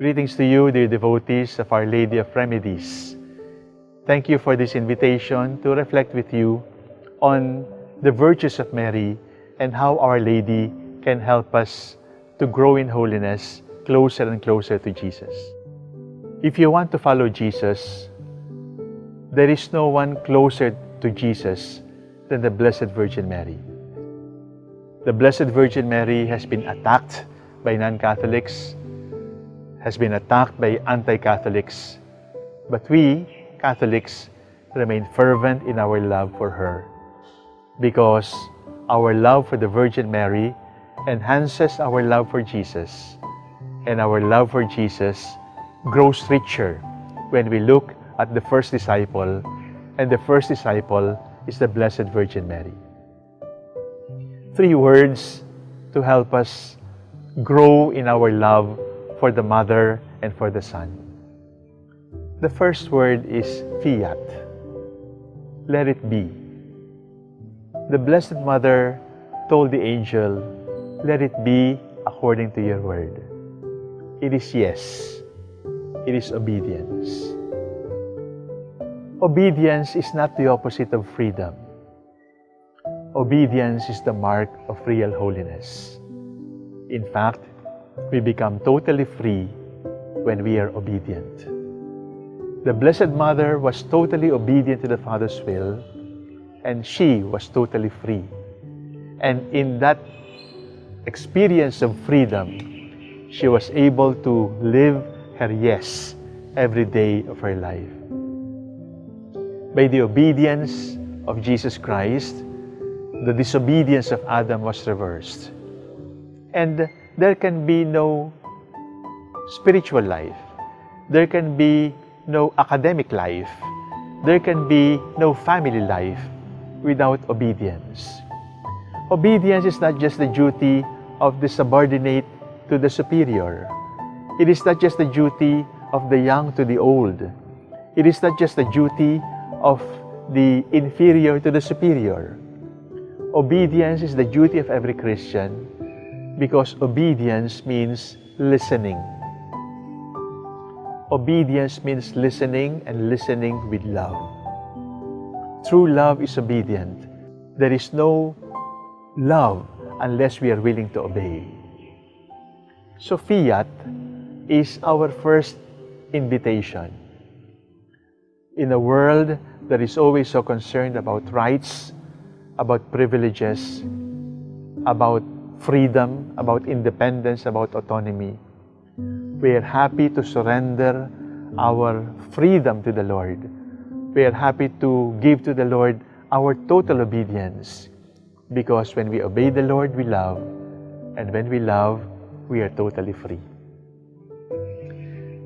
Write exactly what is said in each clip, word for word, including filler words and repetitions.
Greetings to you, dear devotees of Our Lady of Remedies. Thank you for this invitation to reflect with you on the virtues of Mary and how Our Lady can help us to grow in holiness closer and closer to Jesus. If you want to follow Jesus, there is no one closer to Jesus than the Blessed Virgin Mary. The Blessed Virgin Mary has been attacked by non-Catholics, has been attacked by anti-Catholics, but we Catholics remain fervent in our love for her, because our love for the Virgin Mary enhances our love for Jesus, and our love for Jesus grows richer when we look at the first disciple, and the first disciple is the Blessed Virgin Mary. Three words to help us grow in our love for the Mother and for the Son. The first word is fiat. Let it be. The Blessed Mother told the angel, "Let it be according to your word." It is yes. It is obedience. Obedience is not the opposite of freedom. Obedience is the mark of real holiness. In fact, we become totally free when we are obedient. The Blessed Mother was totally obedient to the Father's will, and she was totally free. And in that experience of freedom, she was able to live her yes every day of her life. By the obedience of Jesus Christ, the disobedience of Adam was reversed. And there can be no spiritual life. There can be no academic life. There can be no family life without obedience. Obedience is not just the duty of the subordinate to the superior. It is not just the duty of the young to the old. It is not just the duty of the inferior to the superior. Obedience is the duty of every Christian, because obedience means listening. Obedience means listening, and listening with love. True love is obedient. There is no love unless we are willing to obey. So fiat is our first invitation. In a world that is always so concerned about rights, about privileges, about freedom, about independence, about autonomy, we are happy to surrender our freedom to the Lord. We are happy to give to the Lord our total obedience, because when we obey the Lord, we love, and when we love, we are totally free.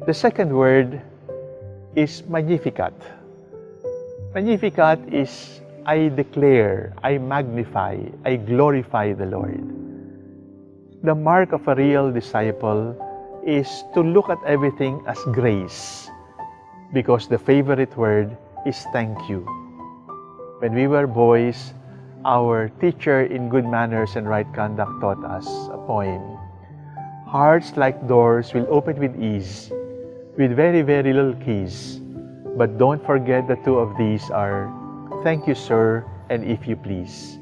The second word is Magnificat. Magnificat is, "I declare, I magnify, I glorify the Lord." The mark of a real disciple is to look at everything as grace, because the favorite word is "thank you." When we were boys, our teacher in good manners and right conduct taught us a poem. "Hearts like doors will open with ease, with very, very little keys. But don't forget the two of these are, 'Thank you, sir,' and 'If you please.'"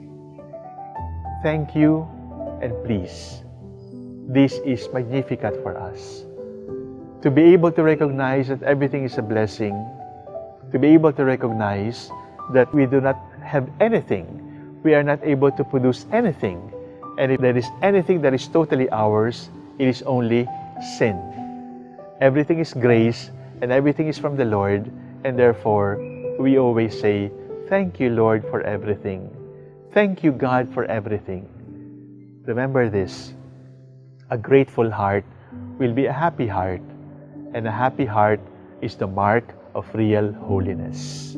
Thank you and please. This is Magnificat for us. To be able to recognize that everything is a blessing, to be able to recognize that we do not have anything, we are not able to produce anything, and if there is anything that is totally ours, it is only sin. Everything is grace, and everything is from the Lord, and therefore we always say, "Thank you, Lord, for everything. Thank you, God, for everything." Remember this: a grateful heart will be a happy heart, and a happy heart is the mark of real holiness.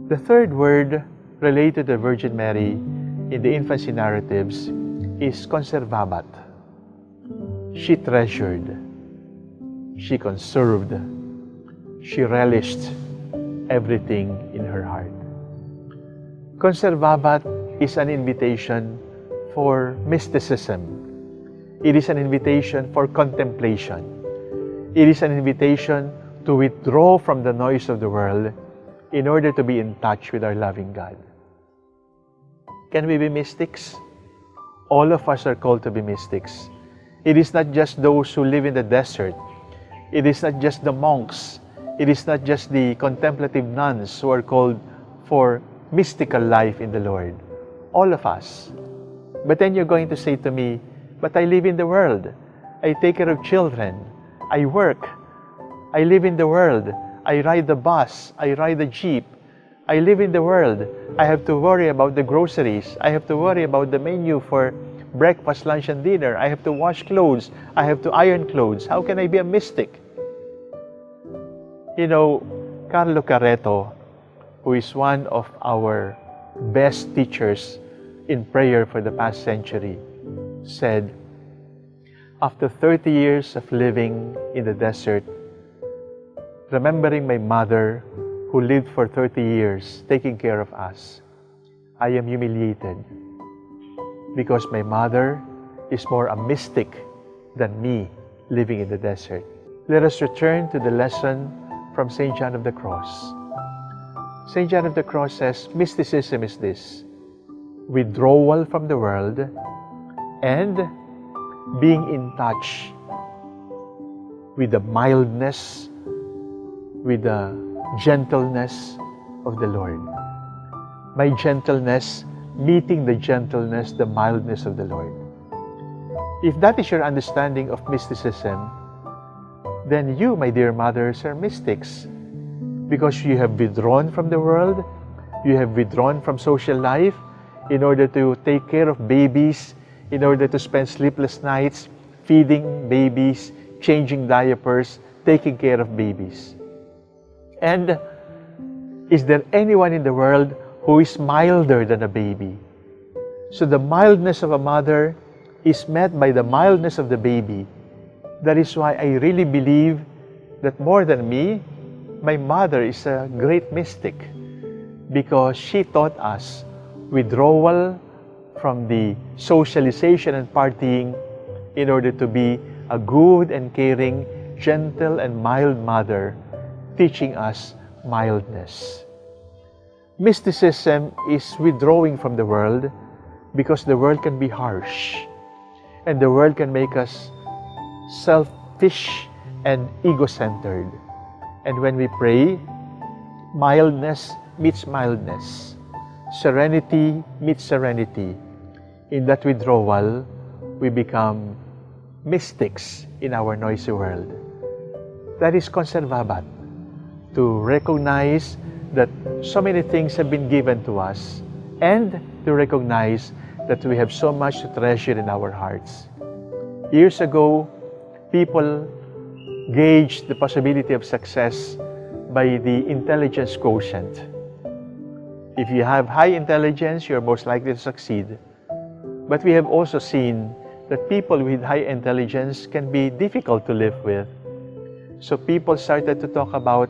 The third word related to the Virgin Mary in the infancy narratives is conservabat. She treasured, she conserved, she relished everything in her heart. Conservabat is an invitation for mysticism. It is an invitation for contemplation. It is an invitation to withdraw from the noise of the world in order to be in touch with our loving God. Can we be mystics? All of us are called to be mystics. It is not just those who live in the desert. It is not just the monks. It is not just the contemplative nuns who are called for mystical life in the Lord. All of us. But then you're going to say to me, "But I live in the world. I take care of children. I work. I live in the world. I ride the bus. I ride the jeep. I live in the world. I have to worry about the groceries. I have to worry about the menu for breakfast, lunch, and dinner. I have to wash clothes. I have to iron clothes. How can I be a mystic?" You know, Carlo Careto, who is one of our best teachers in prayer for the past century, said, "After thirty years of living in the desert, remembering my mother who lived for thirty years taking care of us, I am humiliated because my mother is more a mystic than me living in the desert." Let us return to the lesson from Saint John of the Cross. Saint John of the Cross says, mysticism is this: withdrawal from the world and being in touch with the mildness, with the gentleness of the Lord. My gentleness meeting the gentleness, the mildness of the Lord. If that is your understanding of mysticism, then you, my dear mothers, are mystics, because you have withdrawn from the world, you have withdrawn from social life in order to take care of babies, in order to spend sleepless nights feeding babies, changing diapers, taking care of babies. And is there anyone in the world who is milder than a baby? So the mildness of a mother is met by the mildness of the baby. That is why I really believe that more than me, my mother is a great mystic, because she taught us withdrawal from the socialization and partying in order to be a good and caring, gentle and mild mother, teaching us mildness. Mysticism is withdrawing from the world because the world can be harsh and the world can make us selfish and ego-centered. And when we pray, mildness meets mildness, serenity meets serenity. In that withdrawal, we become mystics in our noisy world. That is conservabat, to recognize that so many things have been given to us and to recognize that we have so much to treasure in our hearts. Years ago, people gauged the possibility of success by the intelligence quotient. If you have high intelligence, you're most likely to succeed. But we have also seen that people with high intelligence can be difficult to live with. So people started to talk about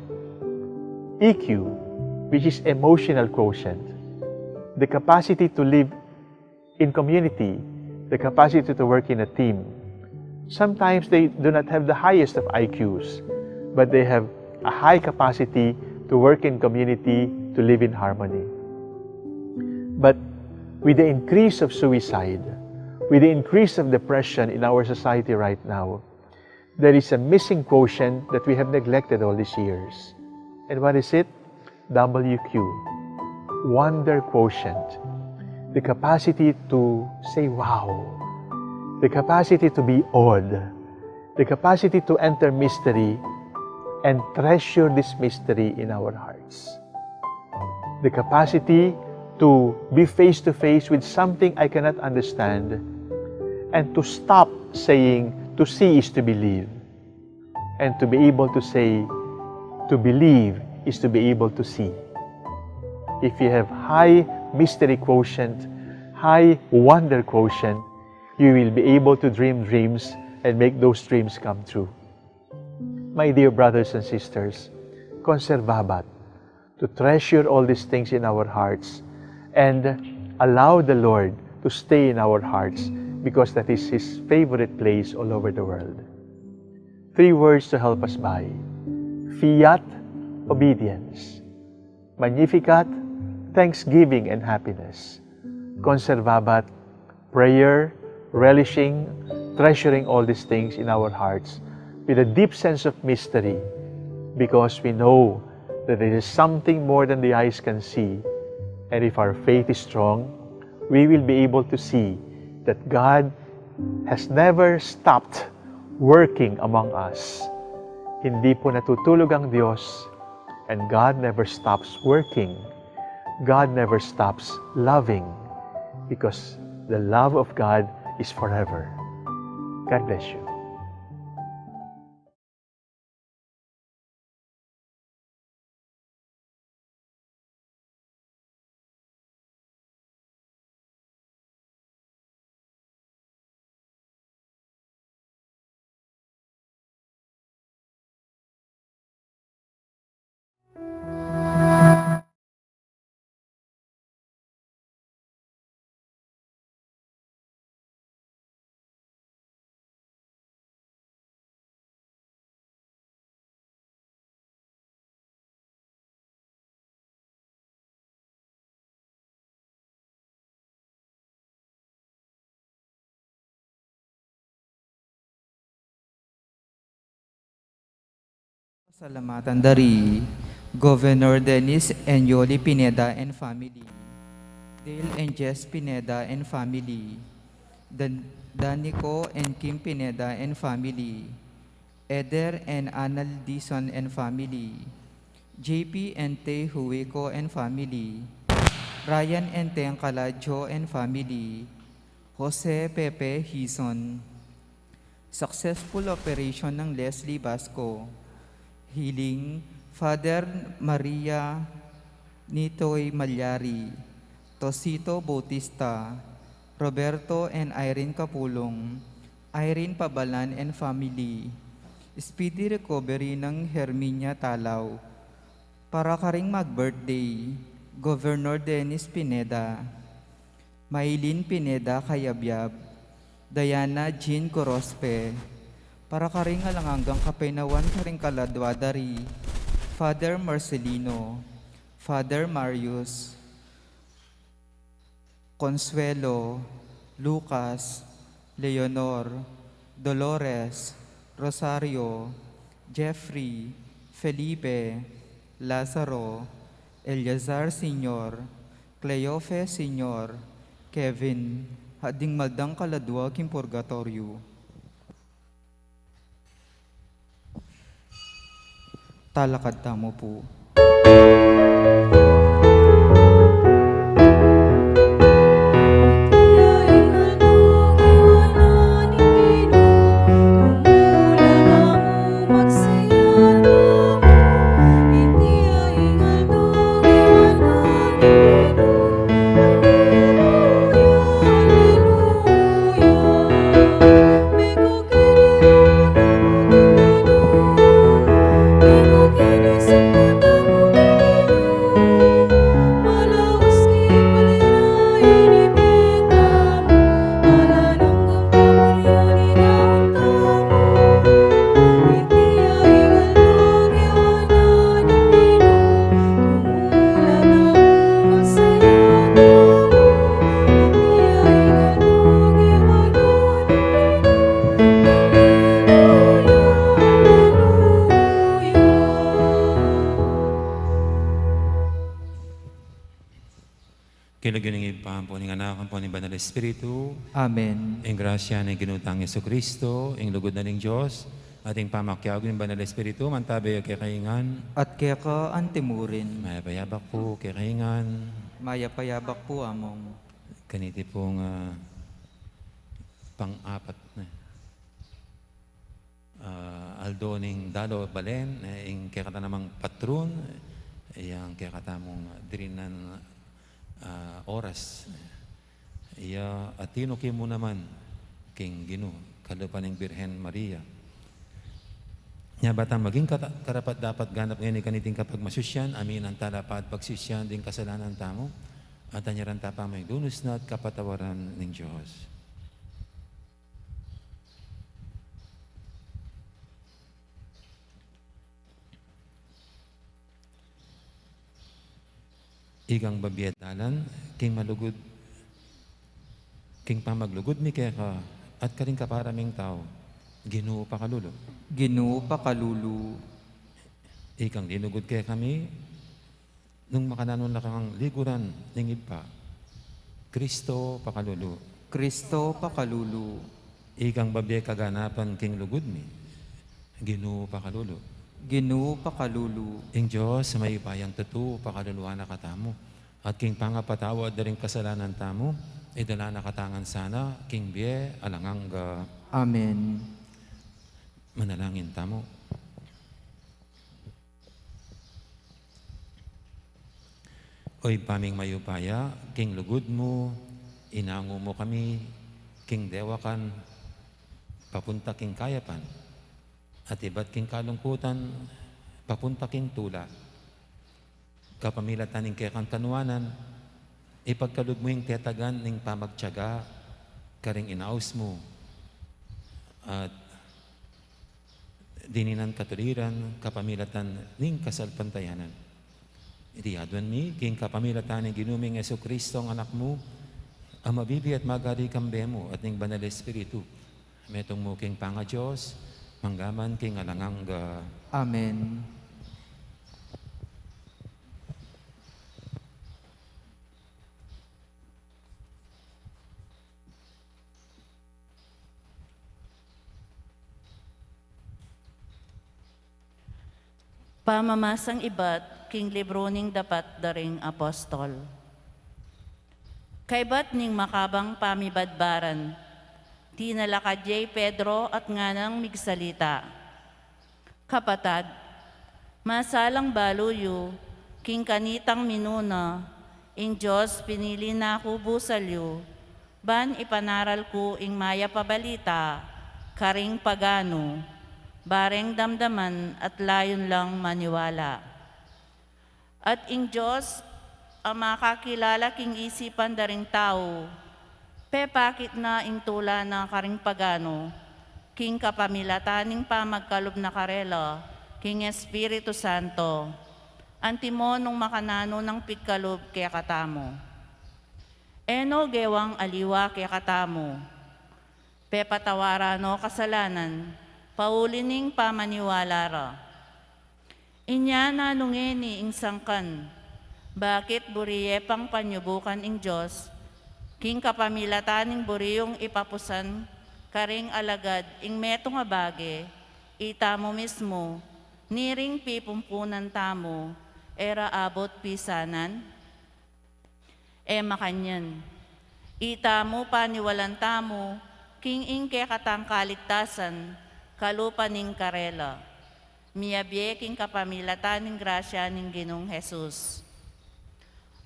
E Q, which is emotional quotient, the capacity to live in community, the capacity to work in a team. Sometimes they do not have the highest of I Qs, but they have a high capacity to work in community, to live in harmony. But with the increase of suicide, with the increase of depression in our society right now, there is a missing quotient that we have neglected all these years. And what is it? W Q. Wonder quotient. The capacity to say wow. The capacity to be awed. The capacity to enter mystery and treasure this mystery in our hearts. The capacity to be face to face with something I cannot understand and to stop saying, "To see is to believe," and to be able to say, "To believe is to be able to see." If you have high mystery quotient, high wonder quotient, you will be able to dream dreams and make those dreams come true. My dear brothers and sisters, conservabat, to treasure all these things in our hearts and allow the Lord to stay in our hearts, because that is His favorite place all over the world. Three words to help us by: Fiat, obedience. Magnificat, thanksgiving and happiness. Conservabat, prayer, relishing, treasuring all these things in our hearts with a deep sense of mystery, because we know that there is something more than the eyes can see. And if our faith is strong, we will be able to see that God has never stopped working among us. Hindi po natutulog ang Diyos, and God never stops working. God never stops loving, because the love of God is forever. God bless you. Pasalamatan da ri Governor Dennis and Yoli Pineda and family, Dale and Jess Pineda and family, Dan-, Danico and Kim Pineda and family, Eder and Anal Dizon and family, J P and Te Hueco and family, Ryan and Teng Calajo and family, Jose Pepe Hizon. Successful operation ng Leslie Basco. Healing, Father Maria Nitoy Malyari, Tosito Bautista, Roberto and Irene Capulong, Irene Pabalan and family. Speedy recovery ng Herminia Talaw. Para karing mag-birthday, Governor Dennis Pineda, Maylin Pineda Cayabyab, Diana Jean Gorospe, para karing alang anggang kapaynawan karing kaladwa da ri Father Marcelino, Father Marius, Consuelo, Lucas, Leonor, Dolores, Rosario, Jeffrey, Felipe, Lazaro, Eleazar Senior, Cleofe Senior, Kevin, at ding maldang kaladwa king purgatoryo. Talakad tamu pu. King lagyu ning Ibpa, ampo ning Anak, ampo ning Banal Espiritu. Amen. Ing grasya ning Ginu tang Jesucristo, ing lugud na ning Dios, at ing pamakiabe ning Banal Espiritu, mantabe ya kekayu ngan. At keka antimurin. Mayap a yabak pu kekayu ngan. Mayap a yabak pu, Among. Kaniti pung, ah, pang-apat na, ah, aldo ning Dalu Balen, eh, ing kekatamu namang patron, eh, yang kekatamung dirinan, ah, oras. Iya, atinuki mu naman king Ginu, kalupa ning Birhen Maria. Nya ba tang maging kata-, karapat-dapat ganap ngeni kaniting kapagmasusyan, aminan tala pa at pagsusyan ding kasalanan tamu, at anyaran ta pa ing dunus na at kapatawaran ning Dios. Ikang babie at dalan, king malugud, king pamaglugud mi keka, at karing kapara ming tau, Ginu pakalulu. Ginu pakalulu. Ikang linugud kekami, nung makananu na kang liguran ning Ibpa, Kristo pakalulu. Kristo pakalulu. Ikang babie kaganapan king lugud mi, Ginu pakalulu. Ginu pakalulu. Ing Dios a mayupayang tutu, pakaluluan na katamu. At king pangapatawad da ring kasalanan tamu, idala na katamu ngan sana, king bie alang angga. Amen. Manalangin tamu. O Ibpa ming mayupaya, king lugud mu, inangu mu kami, king dewakan, papunta king kayapan, at ibat king kalungkutan, papunta king tula. Kapamilatan ning kekang kanuanan, ipagkalub mu ing tetagan ning pamagtiyaga, karing inaus mu, at dininan katuliran, kapamilatan ning kasalpantayanan. Iti aduan mi, king kapamilatan ning Ginu ming Jesucristo, ang Anak mu, a mabibie at magari kambe mu, at ning Banal Espiritu, metung mu king pangaDios, manggaman king alang angga. Amen. Pamamasang ibat king libru ning Dapat da ring Apostol. Kaibat ning makabang pamibadbaran, tinalakad ye i Pedro at nganang migsalita, "Kapatad, masalang balu yu, king kanitang minuna, ing Dios pinili na ku busal yu, ban ipanaral ku ing mayap a balita karing paganu, bareng damdaman at layun lang maniwala. At ing Dios, a makakilala king isipan da ring tau, pepakit na ing tula na karing paganu, king kapamilatan ning pamagkalub na karela king Espiritu Santo, antimo nung makananu nang pigkalub kekatamu. E no gewang aliwa kekatamu, pepatawaran no kasalanan, pauli ning pamaniwala ra. Inya nanu ngeni ing sangkan, bakit buri ye pang panyubukan ing Dios, king kapamilatan ning buri yung ipapusan karing alagad ing metung a bage, itamu mismu, niring pipumpunan tamu, e ra abut pisanan?" E makanyan. Itamu paniwalan tamu, king ing kekatang kaligtasan, kalupa ning karela, miyabie king kapamilatan ning grasya ning Ginung Jesus.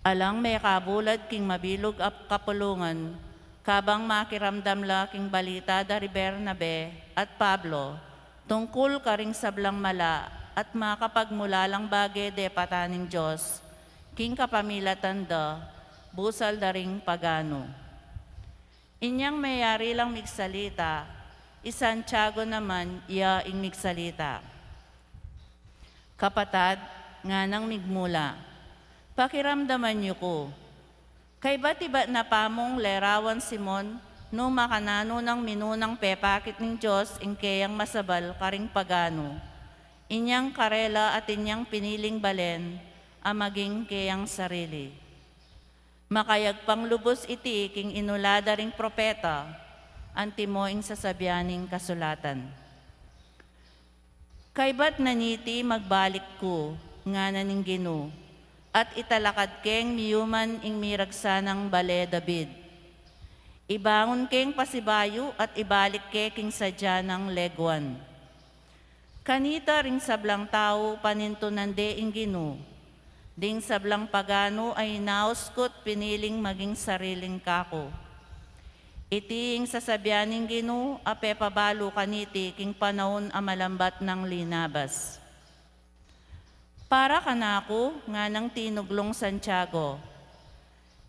Alang mekabulad king mabilug a kapulungan, kabang makiramdam la king balita da ri Bernabe at Pablo, tungkul karing sablang mala at makapagmulalang bage depatan ning Dios, king kapamilatan da, busal da ring paganu. Inyang meyari lang migsalita, i Santiago naman ya ing migsalita. "Kapatad," nganang migmula, "pakiramdaman yu ku. Kaibat-ibat na pa mung lerawan Simon, nung makananu nang minunang pepakit ning Dios ing keyang masabal karing paganu. Inyang karela atin yang piniling balen a maging keyang sarili. Makayagpang lubus iti king inula da ring propeta, antimo ing sasabian ning kasulatan." "Kaibat na niti magbalik ku," ngana ning Ginu, "at italakad keng miyuman ing miragsanang bale David. Ibangun keng pasibayu at ibalik ke king sadya nang leguan." Kanita ring sablang tau panintunan de ing Ginu, ding sablang paganu a inaus ku't piniling maging sariling kaku. Iti ing sasabian ning Ginu a pepabalu kaniti king panaun a malambat nang linabas. "Para kanaku," nganang tinuglung Santiago,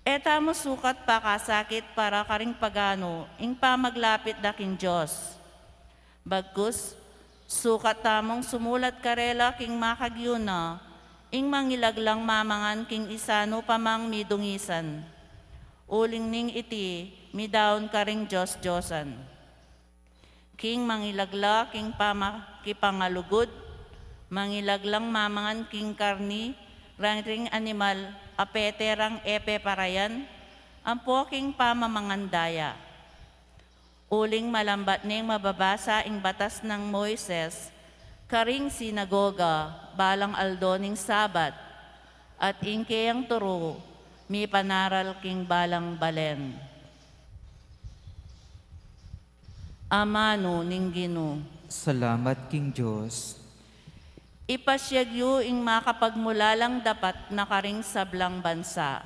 "e tamu sukat pakasakit para karing paganu ing pamaglapit da king Dios. Bagkus, sukat tamung sumulat karela king makagyu na Ing mangilag lang mamangan king isanu pa mang midungisan, uling ning iti midaun karing dios-diosan. King mangilag la king pamakipangalugud, mangilag lang mamangan king karni rang ring animal a pete rang e peparayan, ampo king pamamangan daya. Uling malambat neng mababasa ing batas nang Moises karing sinagoga balang aldo ning Sabat, at ing keyang turu mipanaral king balang balen. Amanu ning Ginu. Salamat king Dios. Ipasyag yu ing makapagmulalang dapat na karing sablang bansa.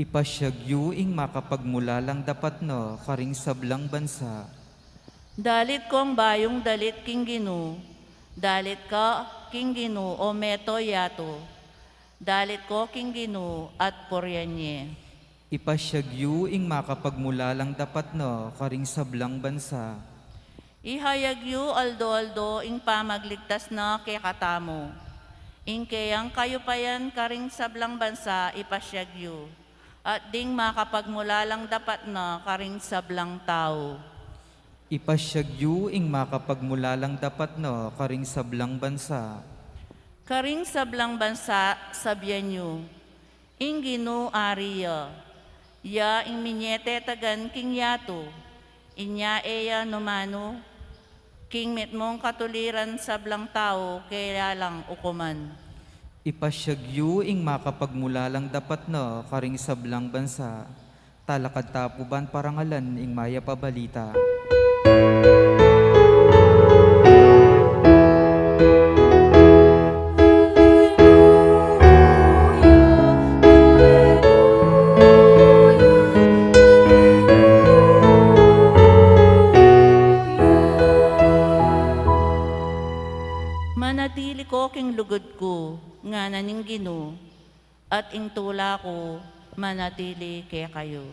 Ipasyag yu ing makapagmulalang dapat na karing sablang bansa. Dalit kong bayung dalit king Ginu, dalit ka king Ginu, o meto yatu, dalit ko king Ginu at purian ye. Ipasyag yu ing makapagmulalang dapat na karing sablang bansa. Ihayag yu aldo-aldo ing pamagligtas na kekatamu. Ing keyang kayupayan karing sablang bansa ipasyag yu, at ding makapagmulalang dapat na karing sablang tau. Ipasyag yu ing makapagmulalang dapat na karing sablang bansa. Karing sablang bansa, sabyan yu, ing Ginu ari ya, ya ing minyete tagan king yatu, inya e ya numanu king mitmung katuliran sablang tau kaya lang ukuman. Ipasyag yu ing makapagmulalang dapat na karing sablang bansa, talakad ta pu ban parangalan ing mayap a balita. Manatili ko king lugud ku, ngana ning Ginu, at ing tula ku manatili kekayu.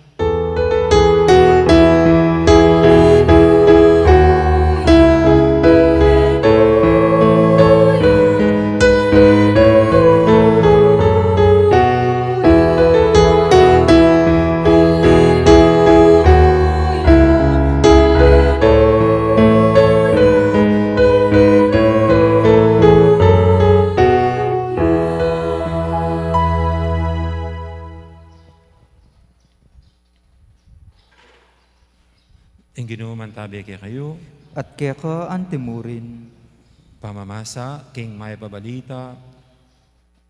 Ing Ginu mantabe kekayu. At keka antimurin. Pamamasa king mayap a balita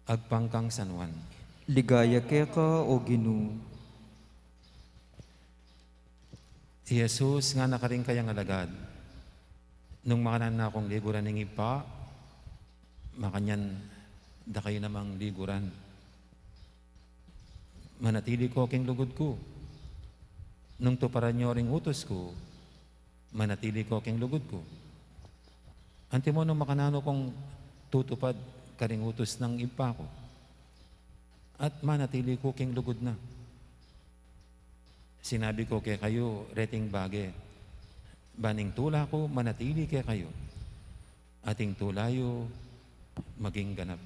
agpang kang San Juan. Ligaya keka, O Ginu. I Jesus ngana karing kayang alagad, nung makanyan na kung liguran ning Ibpa, makanyan da kayu namang liguran. Manatili ko king lugud ku. Nung tuparan yu ring utus ku, manatili ko king lugud ku. Antimo nung makananu kung tutupad karing utus nang Ibpa ku, at manatili ku king lugud na. Sinabi ko kekayu reting bage, ban ing tula ku manatili kekayu, at ing tula yu maging ganap.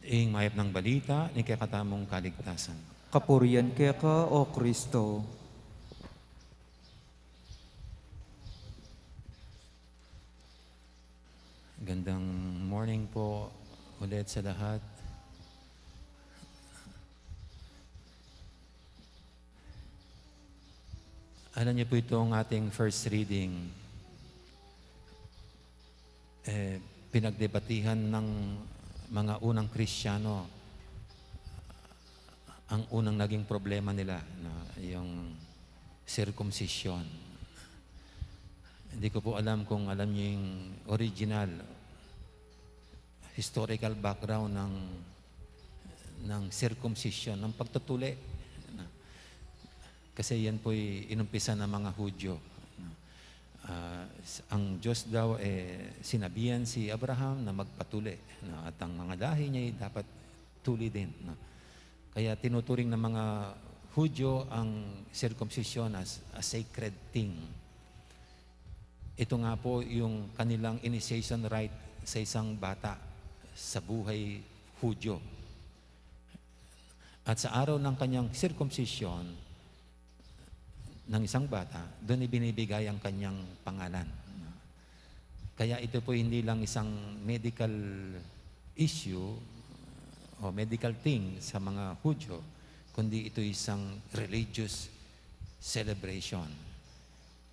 Ing mayap nang balita ning kekatamung kaligtasan. Kapurian keka, O Kristo. Gandang morning po ulit sa lahat. Alam niyo po, itong ating first reading, eh, pinagdebatihan ng mga unang Kristiyano ang unang naging problema nila, no, yung circumcision. Hindi ko po alam kung alam niyo yung original historical background ng, ng circumcision, ng pagtutuli, no? Kasi yan po'y inumpisan ng mga Hudyo, no? Ah, s-, ang Diyos daw, eh, sinabihan si Abraham na magpatuli, no? At ang mga lahi niya ay dapat tuli din, no? Kaya tinuturing ng mga Hudyo ang circumcision as a sacred thing. Ito nga po yung kanilang initiation rite sa isang bata sa buhay Hudyo. At sa araw ng kanyang sirkumsisyon ng isang bata, doon ibinibigay ang kanyang pangalan. Kaya ito po hindi lang isang medical issue o medical thing sa mga Hudyo, kundi ito isang religious celebration.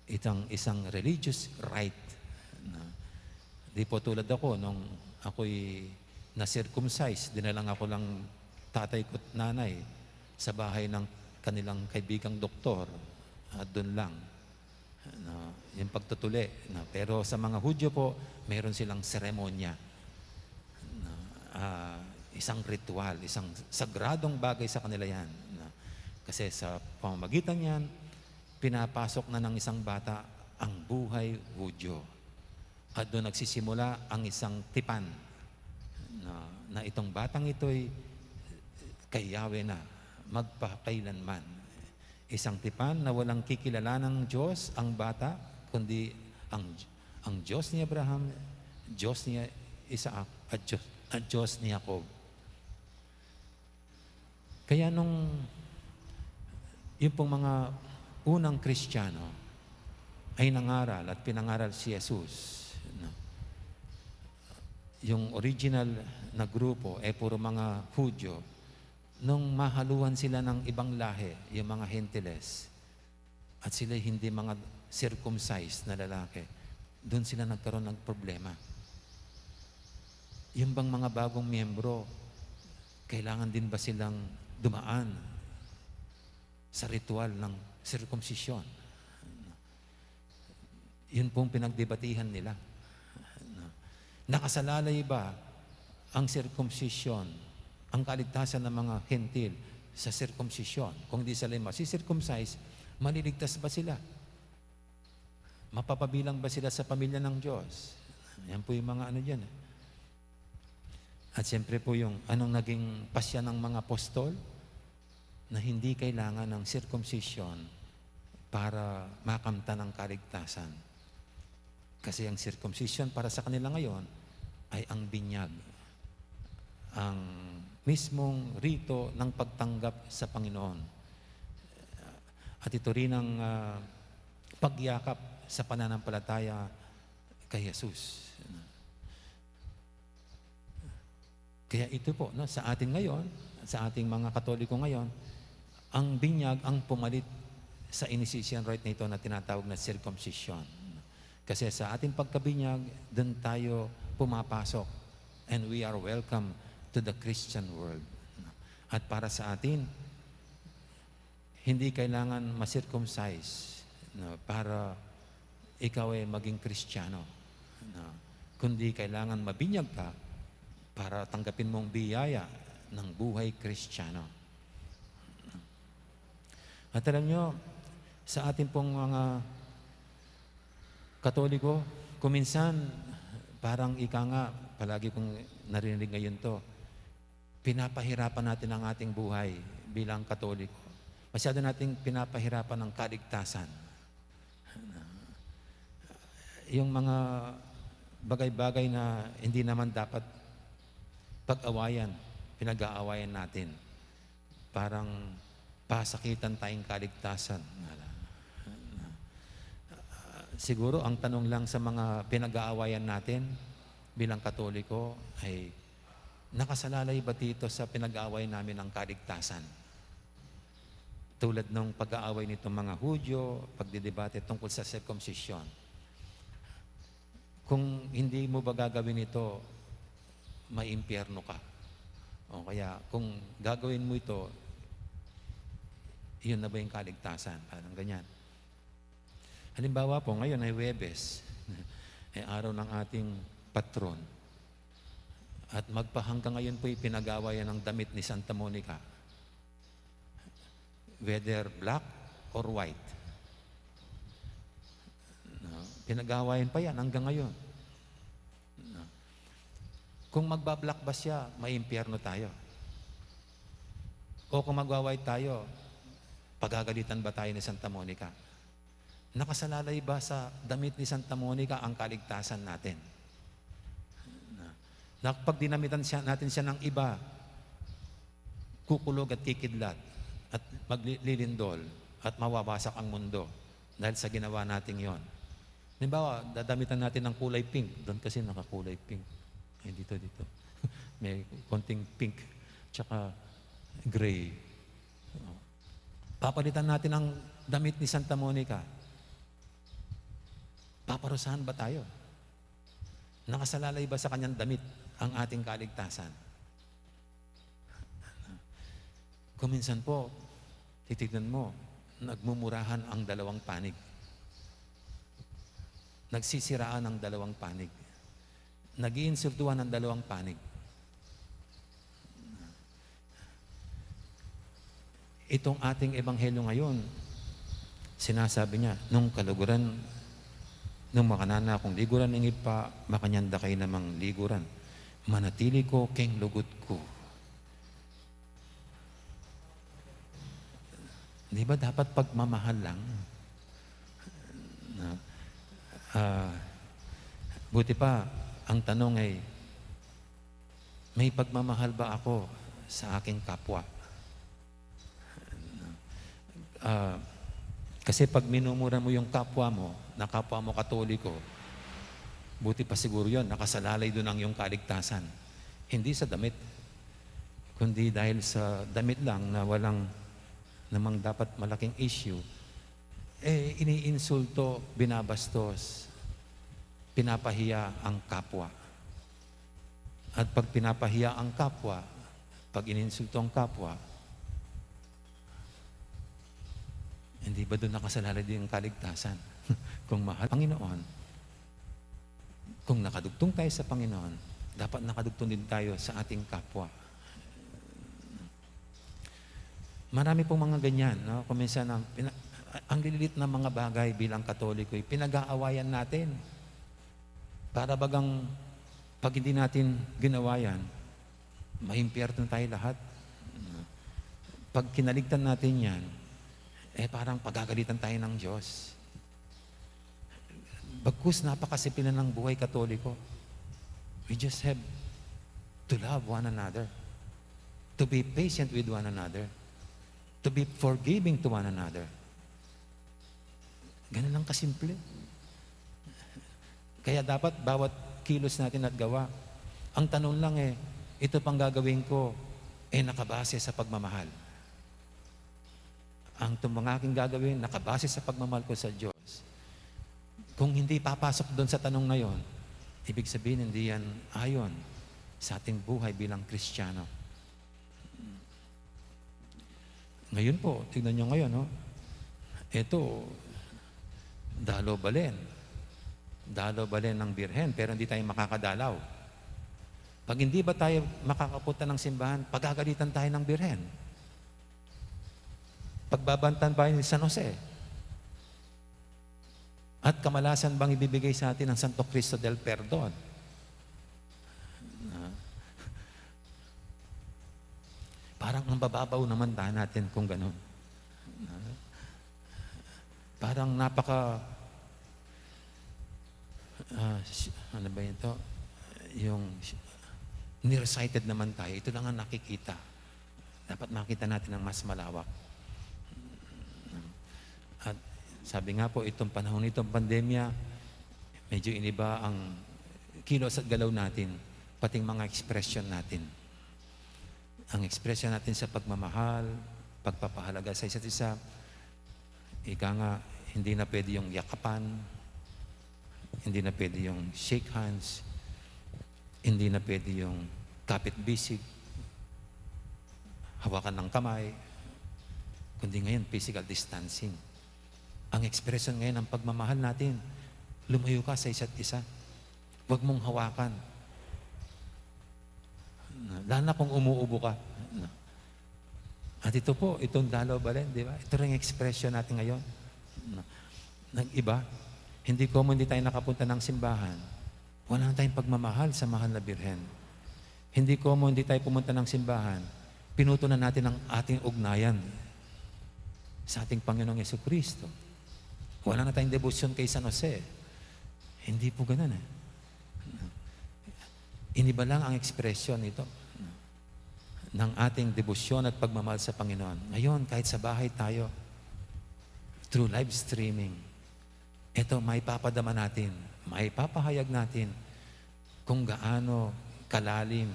Itang isang religious rite. Na, di po tulad ako, nung ako'y na-circumcise, dinalan ako lang tatay ko't nanay sa bahay ng kanilang kaibigang doktor, at doon lang. No, yung pagtutuli. No? Pero sa mga Hudyo po, meron silang seremonya. No? Ah, isang ritual, isang sagradong bagay sa kanila yan. No? Kasi sa pamamagitan yan, pinapasok na ng isang bata ang buhay Hudyo. At doon nagsisimula ang isang tipan na, na itong batang ito'y kay Yahweh na magpakailanman. Isang tipan na walang kikilala ng Diyos ang bata, kundi ang, ang Diyos ni Abraham, Diyos ni Isaac, at Diyos, at Diyos ni Jacob. Kaya nung yung pong mga unang Kristiyano ay nangaral at pinangaral si Jesus, no? Yung original na grupo, eh, puro mga Hudyo, nung mahaluan sila ng ibang lahi, yung mga Gentiles, at sila hindi mga circumcised na lalaki, doon sila nagkaroon ng problema. Yung bang mga bagong miyembro, kailangan din ba silang dumaan sa ritual ng sirkumsisyon? Yun pong pinagdebatihan nila. Nakasalalay ba ang sirkumsisyon, ang kaligtasan ng mga Hentil sa sirkumsisyon? Kung di sila masisirkumcise, maliligtas ba sila? Mapapabilang ba sila sa pamilya ng Diyos? Yan po yung mga ano dyan, eh. At siyempre po yung anong naging pasya ng mga apostol na hindi kailangan ng circumcision para makamtan ang kaligtasan. Kasi ang circumcision para sa kanila ngayon ay ang binyag, ang mismong rito ng pagtanggap sa Panginoon. At ito rin ang, ah, pagyakap sa pananampalataya kay Jesus. Kaya ito po, no, sa atin ngayon, sa ating mga Katoliko ngayon, ang binyag ang pumalit sa initiation rite na ito na tinatawag na circumcision. Kasi sa ating pagkabinyag, dun tayo pumapasok, and we are welcome to the Christian world. At para sa atin, hindi kailangan ma-circumcise, no, para ikaw ay maging Kristiyano, no? Kundi kailangan mabinyag ka para tanggapin mo ang biyaya ng buhay Kristiyano. At alam nyo, sa atin pong mga Katoliko, kuminsan, parang ika nga, palagi kong naririnig ngayon 'to, pinapahirapan natin ang ating buhay bilang Katoliko. Masyado nating pinapahirapan ang kaligtasan. Yung mga bagay-bagay na hindi naman dapat pag-awayan, pinag-aawayan natin. Parang pasakitan tayong kaligtasan. Siguro ang tanong lang sa mga pinag-aawayan natin bilang Katoliko ay, nakasalalay ba dito sa pinag-aaway namin ang kaligtasan? Tulad ng pag-aaway nitong mga Hudyo, pagdidebate tungkol sa sirkumsisyon. Kung hindi mo ba gagawin ito, maimpyerno ka. O kaya, kung gagawin mo ito, yun na ba yung kaligtasan? Parang ganyan. Halimbawa po, ngayon ay Huwebes, ay araw ng ating patron. At magpahanggang ngayon po, ipinag-awayan ang damit ni Santa Monica, whether black or white. No? Pinag-awayan pa yan hanggang ngayon. No? Kung magba-black ba siya, maimpyerno tayo. O kung magwa-white tayo, pagagalitan ba tayo ni Santa Monica? Nakasalalay ba sa damit ni Santa Monica ang kaligtasan natin? Na, na pag dinamitan siya, natin siya ng iba, kukulog at kikidlat at maglilindol at mawawasak ang mundo dahil sa ginawa nating yon. Halimbawa, dadamitan natin ng kulay pink. Doon kasi nakakulay pink. Ay, dito, dito. May konting pink tsaka gray. Papalitan natin ang damit ni Santa Monica. Paparusahan ba tayo? Nakasalalay ba sa kanyang damit ang ating kaligtasan? Kung minsan po, titignan mo, nagmumurahan ang dalawang panig. Nagsisiraan ang dalawang panig. Nag-iinsultuhan ang dalawang panig. Itong ating ebanghelyo ngayon, sinasabi niya, "Nung kaluguran, nung makanana kung liguran ning Ibpa, makanyan da kayu namang liguran. Manatili ko keng lugud ku." Di ba dapat pagmamahal lang? Na, ah, buti pa, ang tanong ay, may pagmamahal ba ako sa aking kapwa? Ah, kasi pag minumura mo yung kapwa mo, na kapwa mo Katoliko, buti pa siguro yun, nakasalalay dun ang iyong kaligtasan. Hindi sa damit, kundi dahil sa damit lang na walang namang dapat malaking issue, eh, iniinsulto, binabastos, pinapahiya ang kapwa. At pag pinapahiya ang kapwa, pag ininsulto ang kapwa, hindi ba dun nakasalalay din ang kaligtasan? Kung mahal Panginoon, kung nakadugtong tayo sa Panginoon, dapat nakadugtong din tayo sa ating kapwa. Marami pong mga ganyan, no? Kung minsan ang pina-, ang liliit na mga bagay bilang Katoliko, ay pinag-aawayan natin. Para bagang pag hindi natin ginawa yan, maimpyerno tayo lahat. Pag kinaligtan natin yan, eh, parang pagagalitan tayo ng Diyos. Bagkus napakasipilan ng buhay Katoliko. We just have to love one another, to be patient with one another, to be forgiving to one another. Ganun lang kasimple. Kaya dapat bawat kilos natin at gawa, ang tanong lang eh, ito pang gagawin ko, eh, nakabase sa pagmamahal. Ang itong mga aking gagawin, nakabase sa pagmamahal ko sa Diyos. Kung hindi papasok doon sa tanong na yon, ibig sabihin, hindi yan ayon sa ating buhay bilang Kristiyano. Ngayon po, tignan nyo ngayon, no? Ito, dalaw balen. Dalaw balen ng Birhen, pero hindi tayo makakadalaw. Pag hindi ba tayo makakapunta ng simbahan, pagagalitan tayo ng Birhen. Pagbabantan ba ni San Jose? At kamalasan bang ibibigay sa atin ng Santo Cristo del Perdon? Ah. Parang ang bababaw naman tayo natin kung ganun. Ah. Parang napaka, ah, si-, ano ba ito? Yung si-, nearsighted naman tayo. Ito lang ang nakikita. Dapat makita natin ang mas malawak. At sabi nga po, itong panahon nitong pandemya, medyo iniba ang kilos at galaw natin, pating mga ekspresyon natin. Ang ekspresyon natin sa pagmamahal, pagpapahalaga sa isa't isa, ika nga, hindi na pwede yung yakapan, hindi na pwede yung shake hands, hindi na pwede yung kapit bisig, hawakan ng kamay, kundi ngayon physical distancing. Ang ekspresyon ngayon ng pagmamahal natin, lumayo ka sa isa't isa. Huwag mong hawakan. Lalo na kung umuubo ka. At ito po, itong dalaw balen, di ba? Ito rin yung ekspresyon natin ngayon. Nag-iba. Hindi ko mo hindi tayo nakapunta ng simbahan. Wala na tayong pagmamahal sa mahal na Birhen. Hindi ko mo hindi tayo pumunta ng simbahan. Pinuto na natin ang ating ugnayan sa ating Panginoong Yesu Kristo. Wala na tayong debosyon kay San Jose. Hindi po ganun eh. Iniba lang ang ekspresyon nito ng ating debosyon at pagmamahal sa Panginoon. Ngayon, kahit sa bahay tayo, through live streaming, ito, maipapadama natin, maipapahayag natin kung gaano kalalim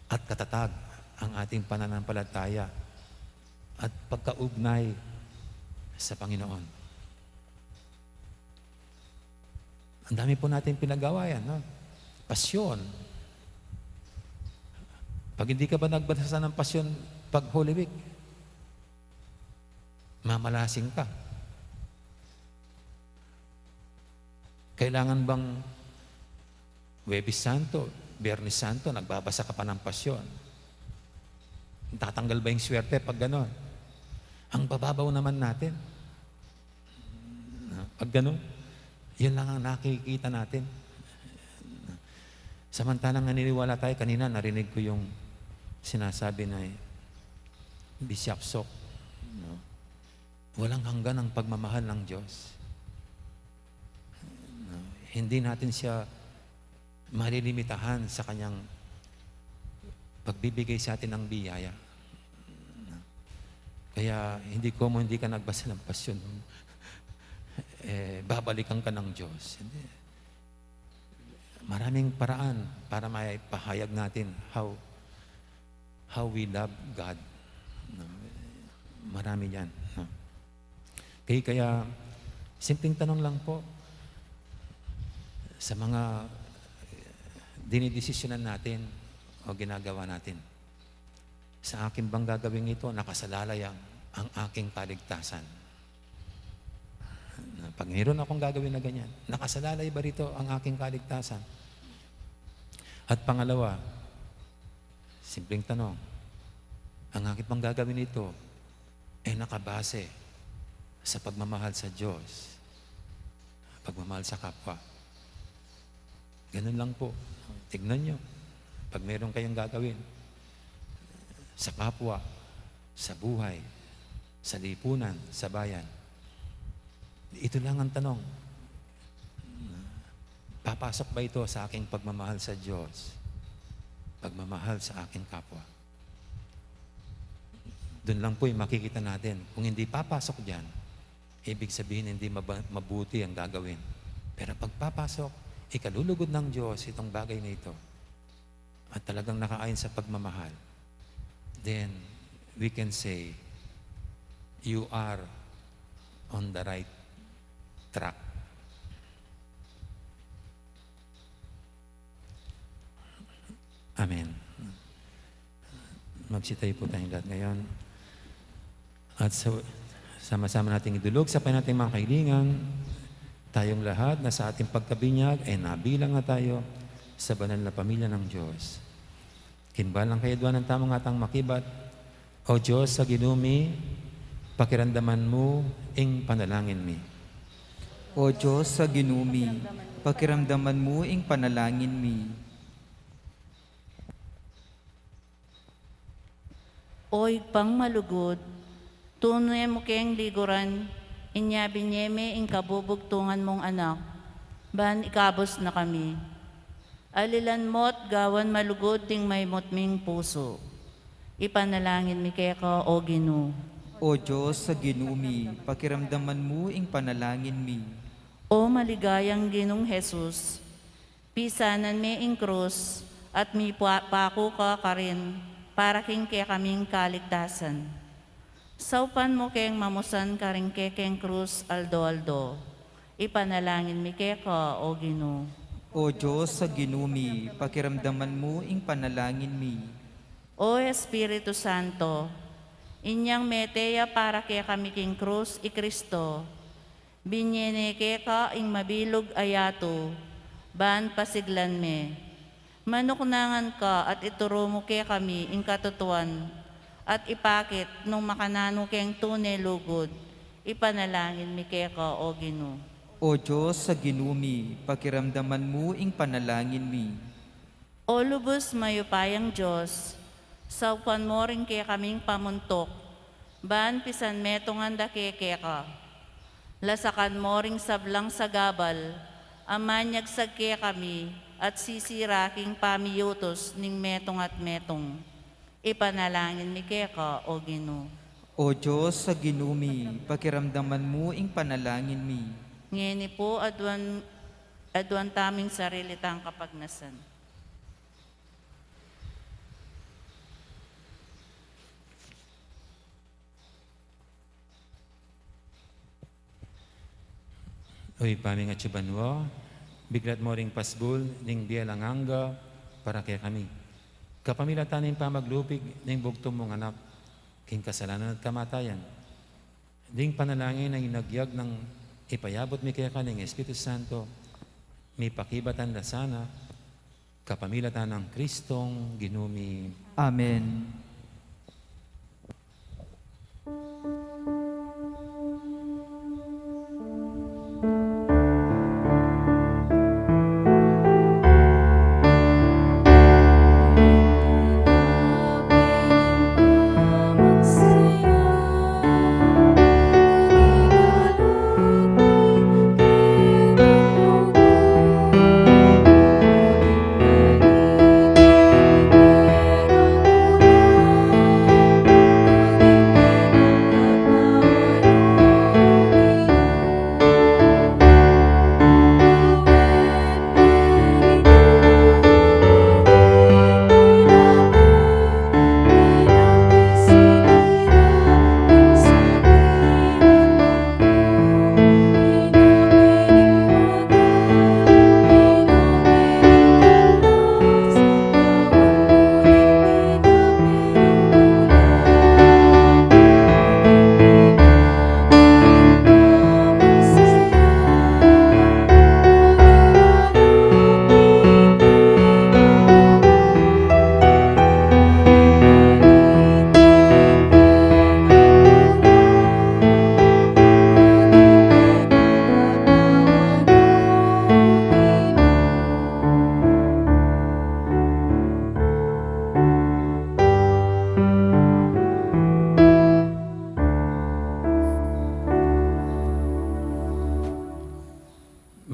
at katatag ang ating pananampalataya at pagkaugnay sa Panginoon. Ang dami po natin pinagawa yan, no? Pasyon. Pag hindi ka ba nagbasa ng Pasyon pag Holy Week, mamalasing ka. Kailangan bang Huwebes Santo, Biyernes Santo, nagbabasa ka pa ng Pasyon? Tatanggal ba yung swerte pag ganon? Ang bababaw naman natin. Pag ganon, yun lang ang nakikita natin. Samantalang naniniwala tayo, kanina narinig ko yung sinasabi na Bishop Sok, no? Walang hanggan ang pagmamahal ng Diyos. No? Hindi natin siya malilimitahan sa kanyang pagbibigay sa atin ng biyaya. No? Kaya hindi ko mo, hindi ka nagbasa ng Pasyon, eh, babalikan ka ng Diyos. Hindi. Maraming paraan para maipahayag natin how, how we love God. No? Marami yan. No? Okay, kaya simpleng tanong lang po sa mga dinidesisyonan natin o ginagawa natin. Sa akin bang gagawing ito, nakasalalay ang, ang aking kaligtasan? Pag mayroon akong gagawin na ganyan, nakasalalay ba rito ang aking kaligtasan? At pangalawa, simpleng tanong, ang akin bang gagawin ito ay nakabase sa pagmamahal sa Diyos, pagmamahal sa kapwa? Ganun lang po. Tignan nyo. Pag meron kayong gagawin sa kapwa, sa buhay, sa lipunan, sa bayan, ito lang ang tanong. Papasok ba ito sa aking pagmamahal sa Diyos? Pagmamahal sa aking kapwa? Doon lang po yung makikita natin. Kung hindi papasok dyan, ibig sabihin, hindi maba-, mabuti ang gagawin. Pero pagpapasok, ikalulugod ng Diyos itong bagay na ito, at talagang nakaayon sa pagmamahal, then we can say, "You are on the right track." Amen. Magsitayo po tayong lahat ngayon. At sa, sama-sama nating idulog sa Panginoon ating mga kahilingan, tayong lahat na sa ating pagkabinyag ay nabilang na tayo sa banal na pamilya ng Diyos. Kinbal ang kayadwanan tamung atang makibat, O Diyos a Ginu mi, pakiramdaman mu ing panalangin mi. O Diyos a Ginu mi, pakiramdaman mu ing panalangin mi. O Ibpang malugud, tune mu keng liguran, inya binye me ing kabubugtungan mung Anak, ban ikabus na kami. Alilan mu't gawan malugud ding maimut ming pusu. Ipanalangin mi keka, O Ginu. O Diyos a Ginu mi, pakiramdaman mu ing panalangin mi. O maligayang Ginung Jesus, pisanan me ing krus at mipaku ka karin para king kekaming kaligtasan. Saupan mu keng mamusan karing kekeng krus aldo-aldo. Ipanalangin mi keka, O Ginu. O Diyos a Ginu mi, pakiramdaman mu ing panalangin mi. O Espiritu Santo, inyang mete ya para kekami king krus i Kristo, binye ne keka ing mabilug a yatu, ban pasiglan me. Manuknangan ka at ituru mu kekami ing katutuan, at ipakit nung makananu keng tune lugud. Ipanalangin mi keka, O Ginu. O Diyos a Ginu mi, pakiramdaman mu ing panalangin mi. O lubus mayupayang Diyos, saupan mu ring kekaming pamuntuk, ban pisan metungan da ke keka. Lasakan mo ring sablang sagabal a manyagsag kekami at sisira king pamiyutus ning metung at metung. Ipanalangin mi keka, O Ginu. O Dios a Ginu mi, pakiramdaman mu ing panalangin mi. Ngeni pu, aduan, aduan taming sarili tang kapagnasan. O Ibpa mi, atsu ka banua, biglat mo ring pasbul ning bie alang angga para kekami, kapamilatan ning pamaglupig ning bugtung mung Anak king kasalanan at kamatayan. Ding panalangin a inagyag nang ipayabut mi keka ning Espiritu Santo, mipakibatan da sana, kapamilatan nang Kristong Ginu mi. Amen.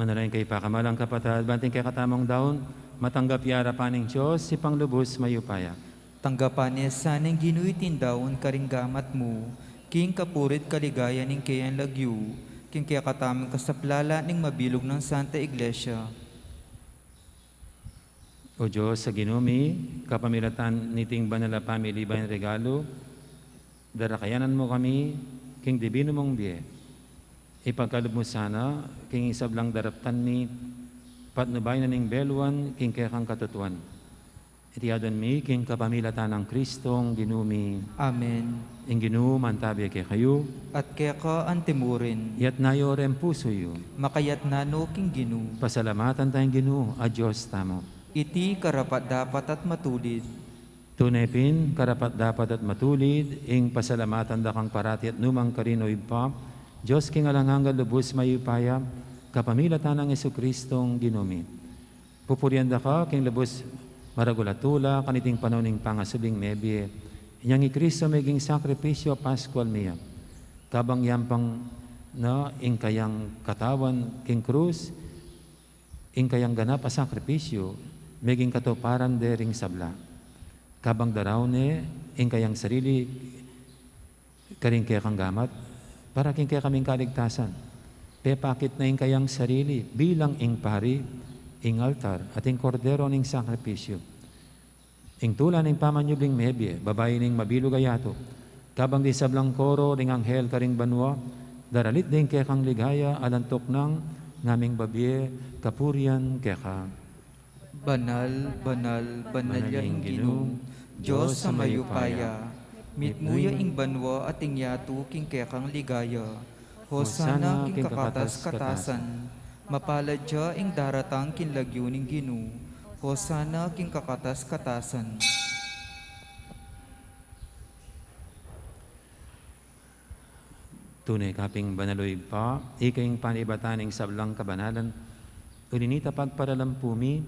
Manalangin kayu pakamalan kung kapatad, ban ing kekatamung daun matanggap ya arapan ning Dios, Ibpang lubus mayupaya. Tanggapan na sana ning Ginu iting daun karing gamat mu, king kapurian at kaligayan ning keyang lagyu, king kekatamung kasaplalan ning mabilug nang Santa Iglesia. O Dios a Ginu mi, kapamilatan niting banal a pamilibay a regalu, darakayanan mu kami king dibinu mung bie. Ipagkalub mu sana king sablang daraptan mi, patnubayan na ning beluan king kekang katutuan. Iti aduan mi king kapamilatan nang Kristong Ginu mi. Amen. Ing Ginu mantabi kekayu. At keka antimurin. Iyatas yu ring pusu yu. Makayatas no king Ginu. Pasalamatan taya ing Ginu a Dios tamu. Iti karapat-dapat at matulid. Tune pin, karapat-dapat at matulid, ing pasalamatan da kang parati at nukarin man, O Ibpa, Dios king alang angga, lubus mayupaya, kapamilatan nang Jesucristong Ginu mi. Pupurian da ka king lubus maragul a tula kaniting panaun ning pangasubling mebie, inyang i Cristo meging sakripisyu paskual mi ya. Kabang yampang na ing kayang katawan king krus, ing kayang ganap a sakripisyu meging katuparan de ring sabla. Kabang daraun ne ing kayang sarili karing kekang gamat, para king kekaming kaligtasan, pepakit na ing kayang sarili bilang ing pari, ing altar, at ing kordero ning sakripisyu. Ing tula ning pamanyubling mebie, babayi ning mabilug a yatu, kabang ding sablang koro ring anghel karing banua, daralit ding kekang ligaya, alang tuknang ngaming babie kapurian keka. Banal, banal, banal ya ing Ginu, Dios a mayupaya. Mitmu ya ing banua at ing yatu king kekang ligaya. Hosana king kakatas-katasan. Mapalad ya ing daratang king lagyu ning Ginu. Hosana king kakatas-katasan. Tune ka pin banal, O Ibpa, ika ing panibatan ning sablang kabanalan. Uli na nita pagparalampu mi,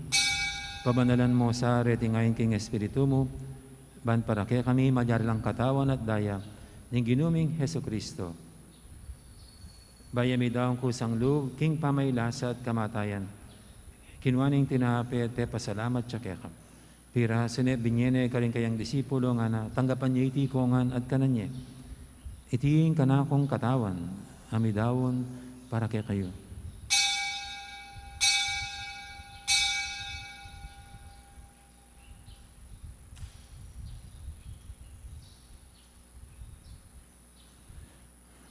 pabanalan mo sa reting ain king Espiritu mu, ban para kekami maging lang katawan at daya ning Ginu ming Jesucristo. Bayu ya midaun kusang lub king pamaylasa at kamatayan, kinua ne ing tinape at pepasalamat ya keka. Pirasu ne, binie ne karing kayang disipulo, ngana, tanggapan ye iti kongan at kanan ye. Iti ing kanakung katawan a midaun para kekayu.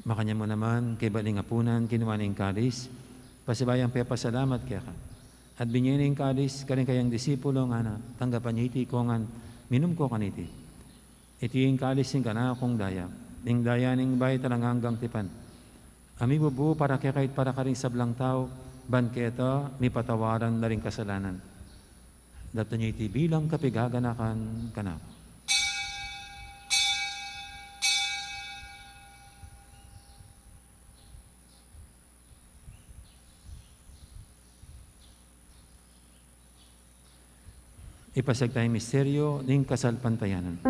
Makanyan mu naman, kaybat ning apunan, kinua ne ing kalis, pasibayu yang pepasalamat keka. At binie ne ing kalis karing kayang disipulo, ngana, tanggapan ye iti kongan, minum ko kaniti. Iti ing kalis ning kanakung daya, ning daya ning bayu at alang anggang tipan, a mibubu para kekayu at para karing sablang tau, ban keta mipatawaran la ring kasalanan. Daptan ye iti bilang kapigaganakan kanaku. Ipasiag taya ing misteryu ning kasalpantayanan.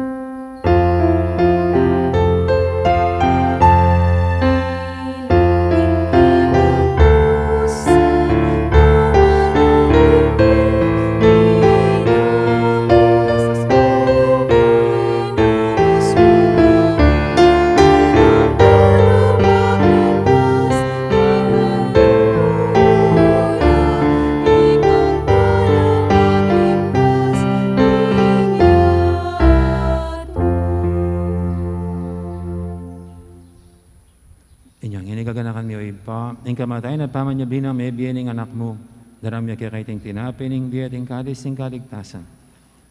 Inya ngeni, gaganakan mi, o Ibpa, ing kamatayan at pamanyubli nang mebie ning Anak mu, daraun mi keka iting tinape ning bie at ing kalis ning kaligtasan.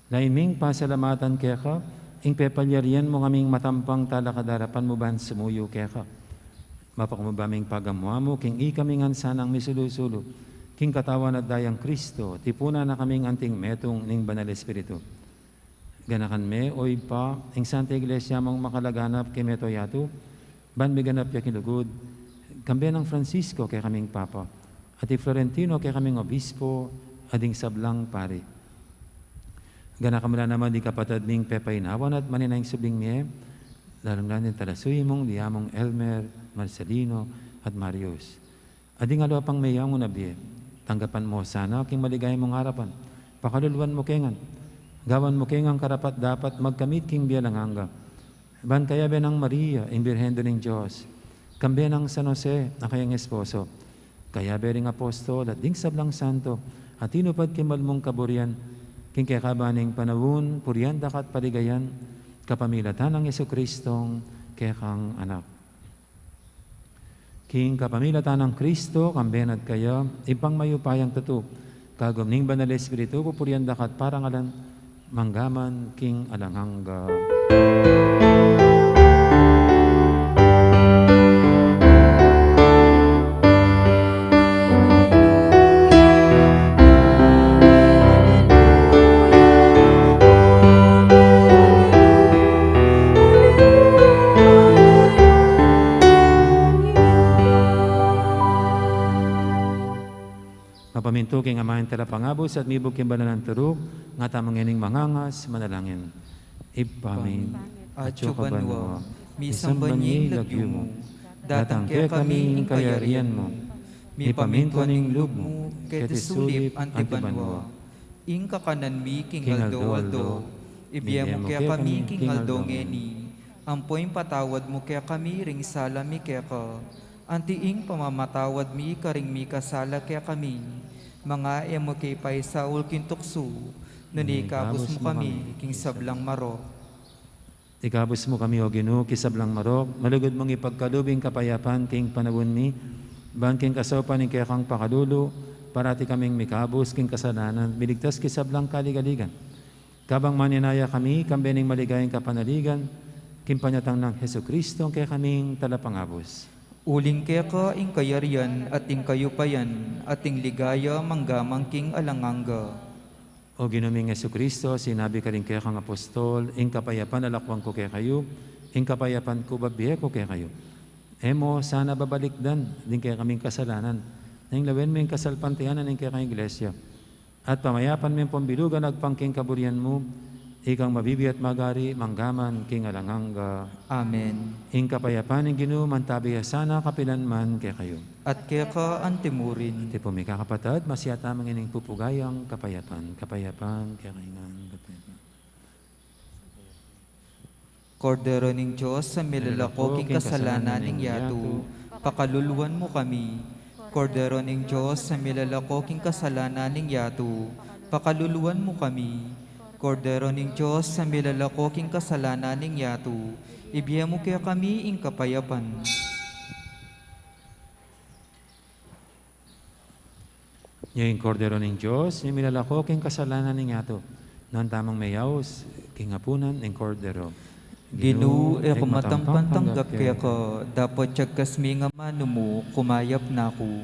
Lalu ming pasalamatan keka ing pepalyarian mu kaming matampang talakad king arapan mu ban sumuyu keka. Mapakumbaba ming pagamu-amu king ikami ngan sanang misulu-sulu king katawan at dayang Kristo, tipunan na kaming anting metung ning Banal Espiritu. Ganakan me, o Ibpa, ing Santa Iglesia mung makalaganap king mabilug a yatu, ban miganap ya king lugud, kambe nang Francisco kekaming Papa, at i Florentino kekaming Obispo, at ding sablang pari. Ganakan mu la naman ding kapatad ming pepainawan at manenaya king subling mie, lalung-lalu na ding talasuyu mung diamung Elmer, Marcelino, at Marius. At ding aliwa pang meyangu na bie, tanggapan mu sana king maligaya mung arapan, pakaluluan mu ke ngan, gawan mu ke ngan karapat-dapat magkamit king bie alang angga. Ban kayabe nang Maria, ing Birhen Indu ning Dios, kambe nang San Jose, a kayang esposo, kayabe ring apostol, at ding sablang santo, a tinupad king mal mung kaburian, king kekaban ning panaun, purian da ka at paligayan, kapamilatan nang Jesucristong kekang Anak. King kapamilatan nang Kristo, kambe na at kaya, Ibpang mayupayang tutu, kagum ning Banal Espiritu, pupurian da ka at parangalan, mangga man king alang angga. Mapamintu king Ama ing Talapangabus at mibug king banal a turug, ngatamu ngening mangangas, manalangin. Ibpa mi, atyu ka banua, misamban ya ing lagyu mu, datang kekami ing kayarian mu, mipamintuan ing lub mu, keti sulip anti banua. Ing kakanan mi king aldo-aldo, ibie mu kekami king aldo ngeni, ampo ipatawad mu kekami ring sala mi keka, anti ing pamamatawad mi karing mikasala kekami. Manga e mu ke paisaul king tuksu, nune ikabus mu kami king sablang marok. Ikabus mu kami, O Ginu, king sablang marok, malugud mung ipagkalub ing kapayapan king panaun mi, ban king kasaupan ning kekang pakalulu, parati kaming mikabus king kasalanan, miligtas king sablang kaligaligan. Kabang manenaya kami, kambe ning maligayang kapanaligan, king panyatang nang Jesucristo, ing kekaming Talapangabus. Uling keka ing kayarian, at ing kayupayan, at ing ligaya, mangga man king alang angga. O Ginu ming Jesucristo, sinabi karing kekang apostol, ing kapayapan lakwan ku kekayu, ing kapayapan ku babie ku kekayu. E mu sana babalikdan ding kekaming kasalanan, nune lawen mu ing kasalpantayanan ning kekang Iglesia. At pamayapan me ing pambilugan agpang king kaburian mu, Ikang mabibie at magari, mangga man king alang angga. Amen. Ing kapayapan ning Ginu, mantabi ya sana kapilan man kekayu. At keka antimurin. Iti pu, mikakapatad, masiyatamang ining pupugayang kapayapan. Kapayapan, kekayu ngan, kapayapan. Kordero ning Dios, a milalako king kasalanan ning yatu, pakaluluan mu kami. Kordero ning Dios, a milalako king kasalanan ning yatu, pakaluluan mu kami. Kordero ning Dios, a milalako king kasalanan ning yatu, ibie mu kekami ing kapayapan. Nya ing Kordero ning Dios, ing milalako king kasalanan ning yatu. Nuan tamung meyaus king apunan ning Kordero. Ginu, e ku matampang tanggap keka, dapot yagkas mu ing amanu mu, kumayap na ku.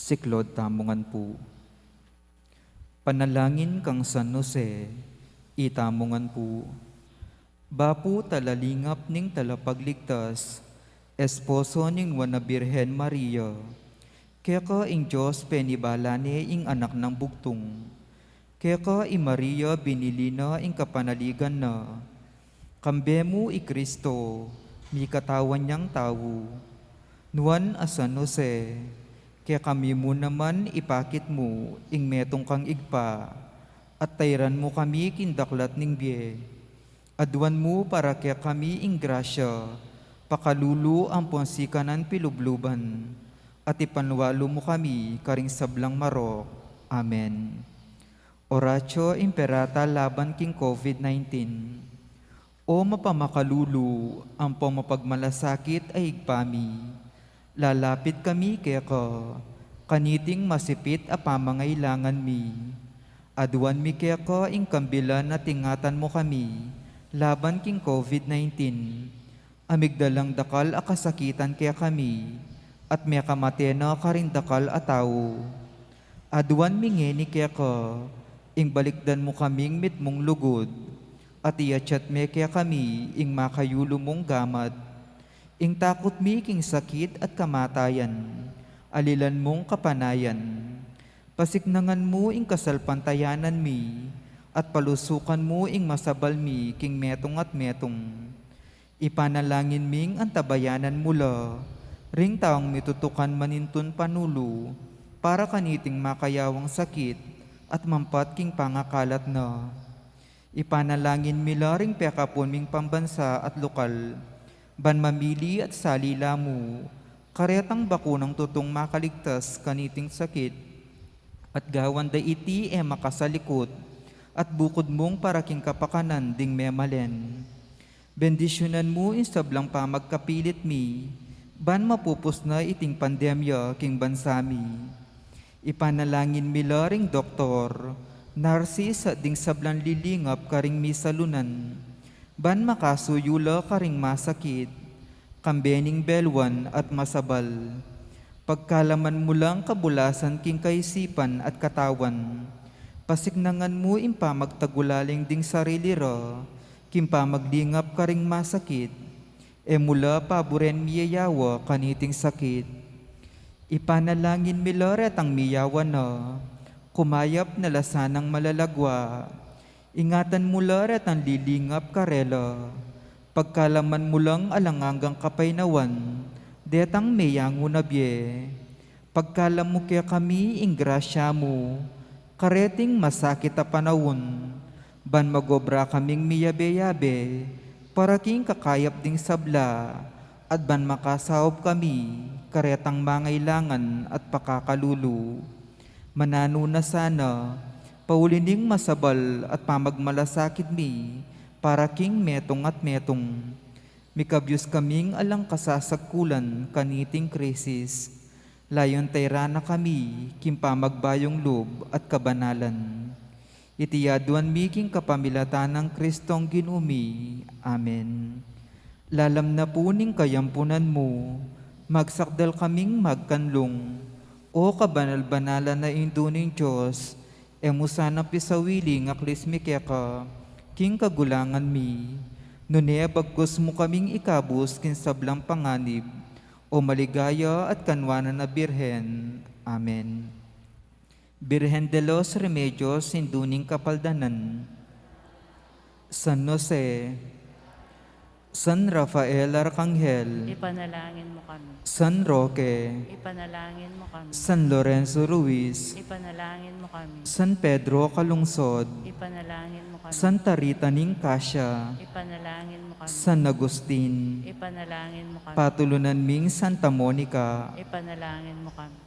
Siklaud tamu ngan pu. Panalangin kang San Jose, itamu ngan pu. Bapu talalingap ning Talapagligtas, esposo ning Nuan a Birhen Maria, keka ing Dios penibala ne ing Anak nang Bugtung. Keka i Maria binili na ing kapanaligan na. Kambe mu i Kristo, mikatawan yang tau. Nuan a San Jose, kekami mu naman ipakit mu ing metung kang Ibpa, at tairan mu kami king daklat ning bie. Aduan mu para kekami ing grasya, pakalulu ampon sikanan pilubluban, at ipanwalu mu kami karing sablang marok. Amen. Oratio Imperata laban king COVID nineteen. O mapamakalulu, ampong mapagmalasakit a Ibpa mi, lalapit kami keka, kaniting masipit a pamangailangan mi. Aduan mi keka ing kambilan a tingatan mu kami laban king COVID nineteen, a migdalang dakal a kasakitan kekami, at mekamate na karing dakal a tau. Aduan mi ngeni keka, ing balikdan mu kaming mitmung lugud, at iatsat me kekami ing makayulu mung gamat. Ing takut mi king sakit at kamatayan, alilan mung kapanayan. Pasiknangan mu ing kasalpantayanan mi, at palusukan mu ing masabal mi king metung at metung. Ipanalangin ming antabayanan mu la ring taung mitutukan manintun panulu para kaniting makayawang sakit at mampat king pangakalat na. Ipanalangin mi la ring pekapun ming pambansa at lokal, ban mamili at sali la mu karetang bakunang tutung makaligtas kaniting sakit, at gawan da iti e makasalikut at bukud mung para king kapakanan ding memalen. Bendisyunan mu ing sablang pamagkapilit mi, ban mapupus na iting pandemya king bansa mi. Ipanalangin mi la ring doktor, narsis at ding sablang lilingap karing misalunan, ban makasuyu la karing masakit, kambe ning beluan at masabal. Pagkalaman mu lang kabulasan king kaisipan at katawan. Pasiknangan mu ing pamagtagulaling ding sarili ra king pamaglingap karing masakit. E mu la paburen miyayawa kaniting sakit. Ipanalangin mi la retang miyawa na, kumayap na la sanang malalagwa. Ingatan mu la retang lilingap karela. Pagkalaman mu lang alang anggang kapaynawan detang meyangu na bie. Pagkalam mu kekami ing grasya mu kareting masakit a panaun, ban magobra kaming miyabe-yabe para king kakayap ding sabla, at ban makasaup kami karetang mangailangan at pakakalulu. Mananu na sana, pauli ning masabal at pamagmalasakit mi para king metung at metung. Mikabyus kaming alang kasasagkulan kaniting krisis. Layun tayran na kami king pamagbayung lub at kabanalan. Iti aduan mi king kapamilatan nang Kristong Ginu mi. Amen. Lalam na pu ning kayampunan mu, magsakdal kaming magkanlung. O kabanal-banalan a Indu ning Dios, e mu sana pisawili ing aklis mi keka king kagulangan mi, nune bagkus mu kaming ikabus king sablang panganib, O maligaya at kanwanan a Birhen. Amen. Birhen de los Remedios, Indu ning Kapaldanan. San Jose, San Rafael Arkanghel, ipanalangin mu kami. San Roque, ipanalangin mu kami. San Lorenzo Ruiz, ipanalangin mu kami. San Pedro Calungsod, ipanalangin mu kami. Santa Rita ning Cascia, ipanalangin mu kami. San Agustin, ipanalangin mu kami. Patulunan ming Santa Monica, ipanalangin mu kami.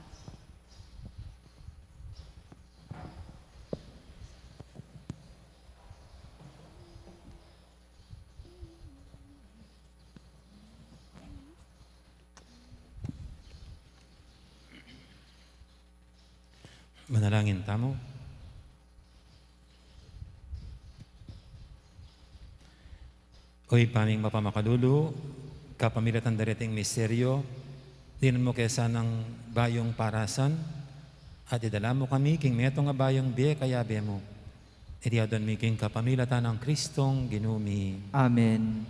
Manalangin tamu. O Ibpa ming mapamakalulu, kapamilatan da reting misteryo, dinan mu ke sanang bayung parasan, at idala mu kami king metung a bayung bie kayabe mu. Iti aduan mi king kapamilatan nang Kristong Ginu mi. Amen.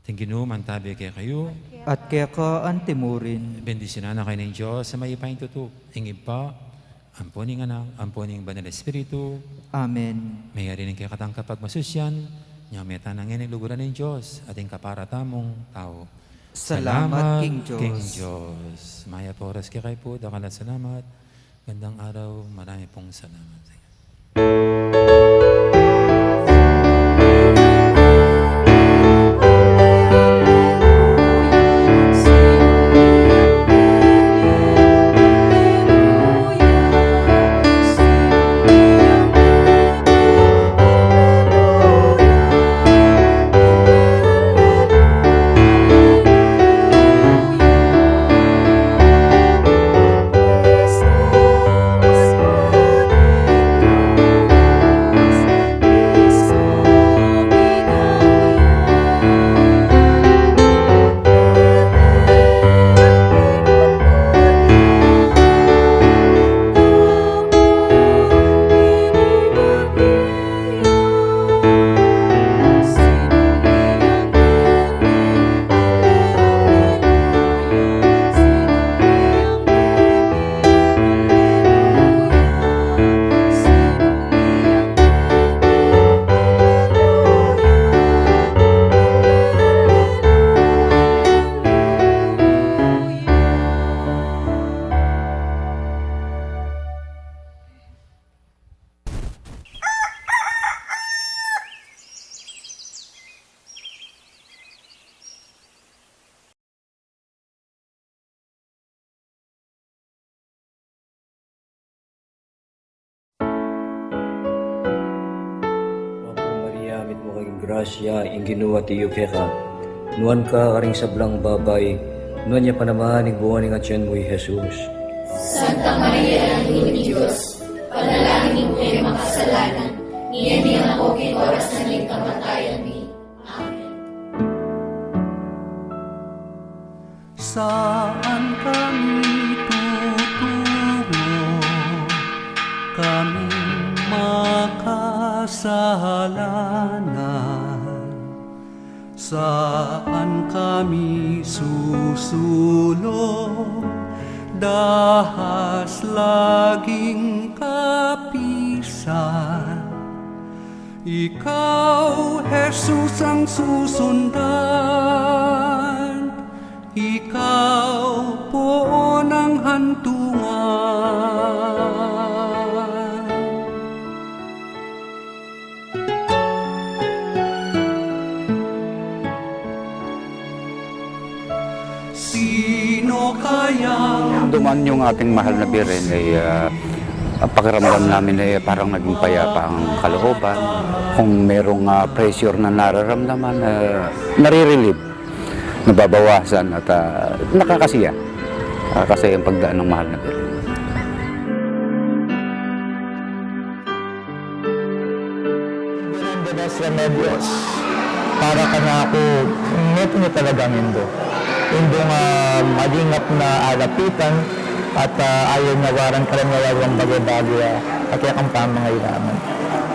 Ing Ginu mantabe kekayu. At keka anti murin. Bendisyunan na kayu ning Dios a mayupayang tutu, ing Ibpa, ampo ning Anak, ampo ning Banal Espiritu. Amen. Meyari ning kekatang kapagmasusian, nyang metan na ngeni king lugud ning Dios, at ing kapara tamung tau. Salamat king Dios. Mayap a oras kekayu pu, dakal a salamat. Gandang araw, marami pung salamat. Grasya, ing Ginu atiu keka. Nuan ka karing sablang babai, nuan ya pa naman ing bunga ning atian mu, i Jesus. Santa Maria, Indu ning Dios, ipanalangin mu keng makasalanan, ngeni at king oras ning kamatayan mi. Amen. Saan kami tutungo, kaming makasalanan? Saan kami susulo, dahas laging kapisan? Ikaw, Jesus, ang susundan, ikaw puon ang hantungan. Sino kayang Duman yung ating mahal na Birhen ay, ah, pakiramdam namin ay parang naging payapa ang kalooban. Kung merong, ah, pressure na nararamdaman, ah, nare-relieve, nababawasan at, ah, nakakasiya. Nakakasiya ang pagdaan ng mahal na Birhen. Birhen de los Remedios, para kanaku, metung ya talagang indu. Indung, ah, malingap na alapitan at, ah, ayaw niya waran kareng bagay-bagay, ah, a kekang pamangailangan.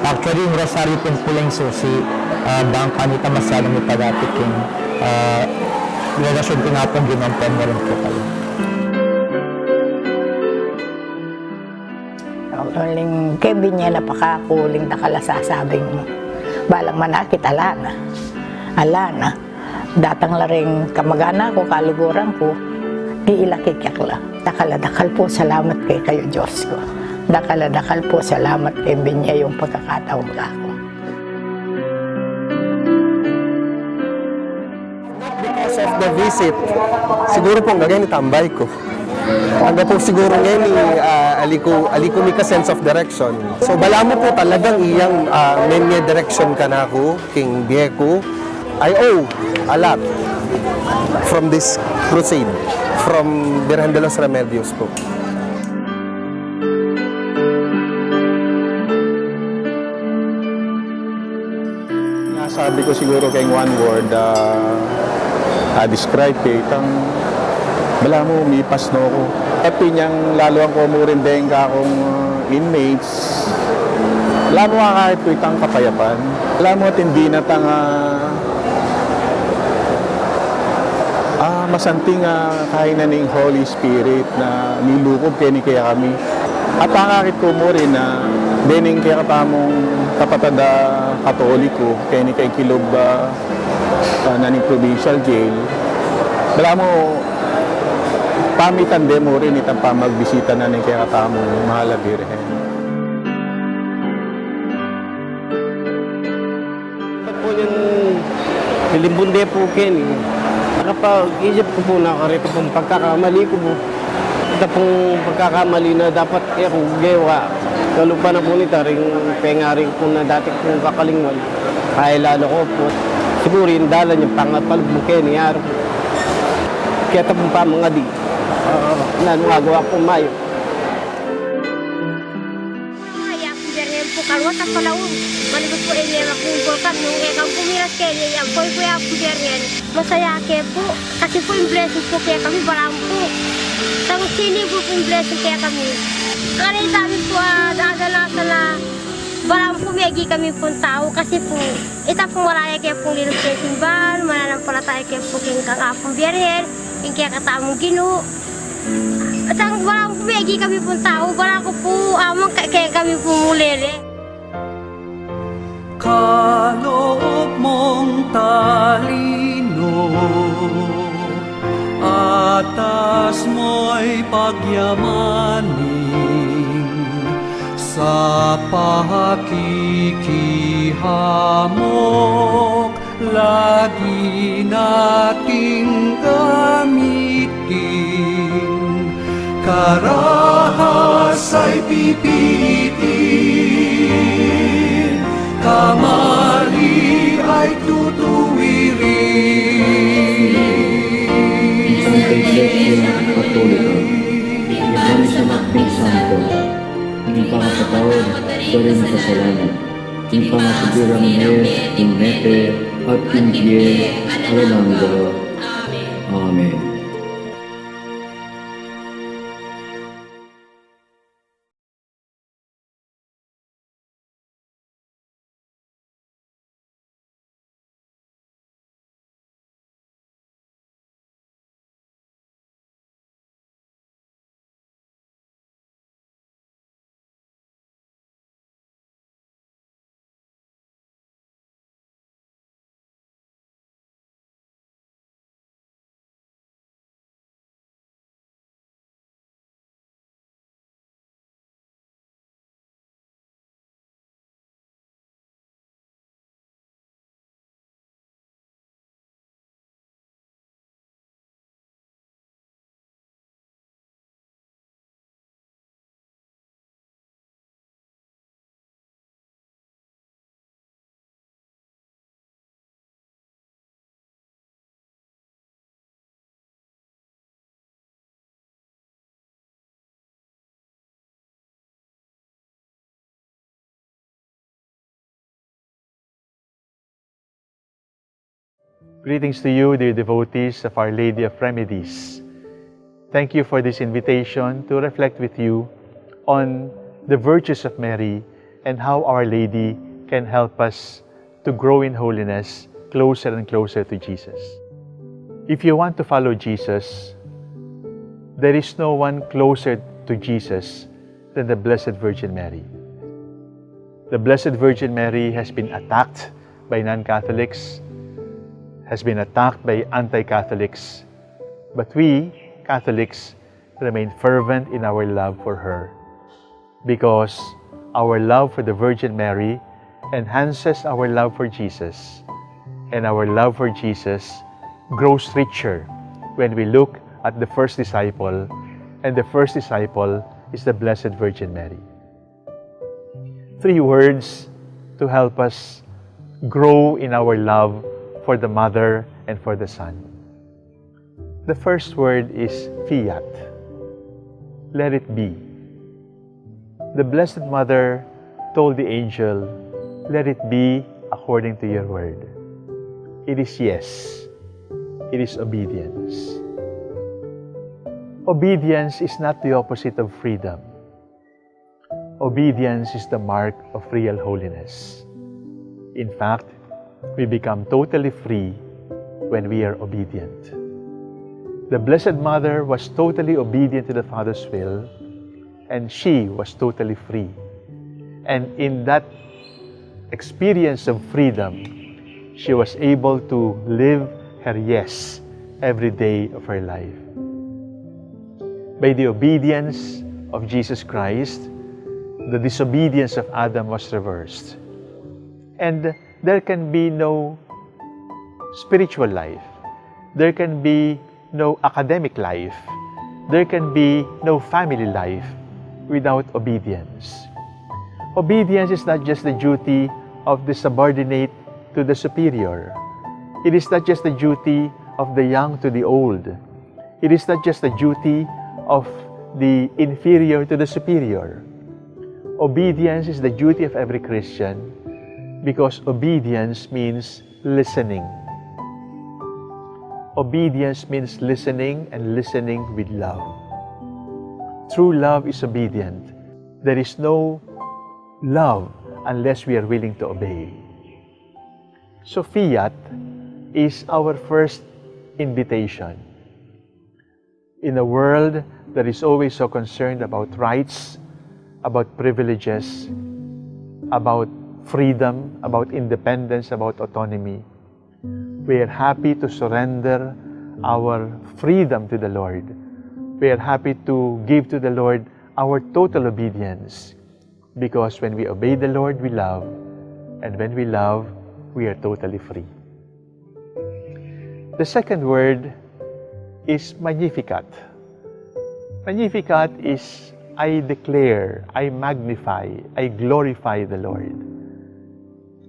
Actually, ing rosaryu pung puleng susi, ah, bang kanita masyadung mipalapit king, ah, relasyun ku na pung Ginu, pamarin ku kayu. Uling kebin ya na pakaku, uling dakal a sasabing, balang manakit, ala na. Ala na. Datang la ring kamag-anak ku, kaluguran ku, di ila kikekla. Dakal a dakal pu salamat kekayu, Dios ku. Dakal a dakal pu salamat keng binie yung pagkakataon kaku. Because of the visit, siguru pu ngeni tambay ku. Angga pu siguru ngeni, ah, ali ku, ali ku mika sense of direction. So, balamu pu talagang iyang, ah, menye direction kanaku, king bie ku. I owe a lot from this crusade, from Birhen de los Remedios pu. Masabi ku siguru keng one word, ah, a-describe ke itang balamu mipas no ku. At inyang laluan ku murin deng kakung, ah, inmates, balamu akakit ku itang kapayapan. Balamu atin binatang, ah, ah, masanting, ah, kainan ning Holy Spirit na milukub keni kekami. At akakit ku murin na dening kekatamung kapatad a Katoliko keni kekilub, ah, ah, na ning provincial jail. Balamu pamitan de murin itang pamagbisita na ning kekatamung mahal a Birhen. Ba't pu niyang lilimbun de pu keni? Nakapag-isip ku pu na kareta pung pagkakamali ku pu. Ita pung pagkakamali na dapat e ku gewa. Kalupa na pu nita ring pengari ku na dati kung kakalingwan. Kaya lalo ku pu. Siguru ing dalan niyang pangapalub mu keni, aru. Keta pung pamangadi. Ah, nanu agawa ku mayu. Iya pung Birhen pu, kaluat a palaun. Manibat pu, e, e, makumpul kami, nung e kami pumiras keni, iya pung, iya pung Birhen. Masaya ke pu, kasi pu ing blessing pu kekami, balamu pu. Sang sinibul pu ing blessing kekami. Kareta mi pu, ah, ada na sana, balamu pu, megi kami pung tau, kasi pu, ita pu maraya ke pung linus keng simbahan, mananampalataya ke pu keng kang Apung Birhen, ing kekatamung Ginu. At sang balamu pu, megi kami pung tau, balamu pu, amang ke-, kekami pung mulele. Kaloob mong talino, atas mo'y pagyamaning sa pakikihamok. Lagi nating gamitin, karahas ay pipilitin, kamali Ay tutuwirin. Santa Iglesia Katolika, ing pamisamak ding santo, ing pangapatawad da ring kasalanan, ing pangasubli rang mie king mete at king bie alang angga. Amen. Greetings to you, dear devotees of Our Lady of Remedies. Thank you for this invitation to reflect with you on the virtues of Mary and how Our Lady can help us to grow in holiness closer and closer to Jesus. If you want to follow Jesus, there is no one closer to Jesus than the Blessed Virgin Mary. The Blessed Virgin Mary has been attacked by non-Catholics, has been attacked by anti-Catholics, but we, Catholics, remain fervent in our love for her, because our love for the Virgin Mary enhances our love for Jesus, and our love for Jesus grows richer when we look at the first disciple, and the first disciple is the Blessed Virgin Mary. Three words to help us grow in our love for the Mother and for the Son. The first word is fiat. Let it be. The Blessed Mother told the angel, "Let it be according to your word." It is yes. It is obedience. Obedience is not the opposite of freedom. Obedience is the mark of real holiness. In fact, we become totally free when we are obedient. The Blessed Mother was totally obedient to the Father's will, and she was totally free. And in that experience of freedom, she was able to live her yes every day of her life. By the obedience of Jesus Christ, the disobedience of Adam was reversed. And there can be no spiritual life. There can be no academic life. There can be no family life without obedience. Obedience is not just the duty of the subordinate to the superior. It is not just the duty of the young to the old. It is not just the duty of the inferior to the superior. Obedience is the duty of every Christian, because obedience means listening. Obedience means listening, and listening with love. True love is obedient. There is no love unless we are willing to obey. So fiat is our first invitation. In a world that is always so concerned about rights, about privileges, about freedom, about independence, about autonomy, we are happy to surrender our freedom to the Lord. We are happy to give to the Lord our total obedience, because when we obey the Lord, we love, and when we love, we are totally free. The second word is Magnificat. Magnificat is, "I declare, I magnify, I glorify the Lord."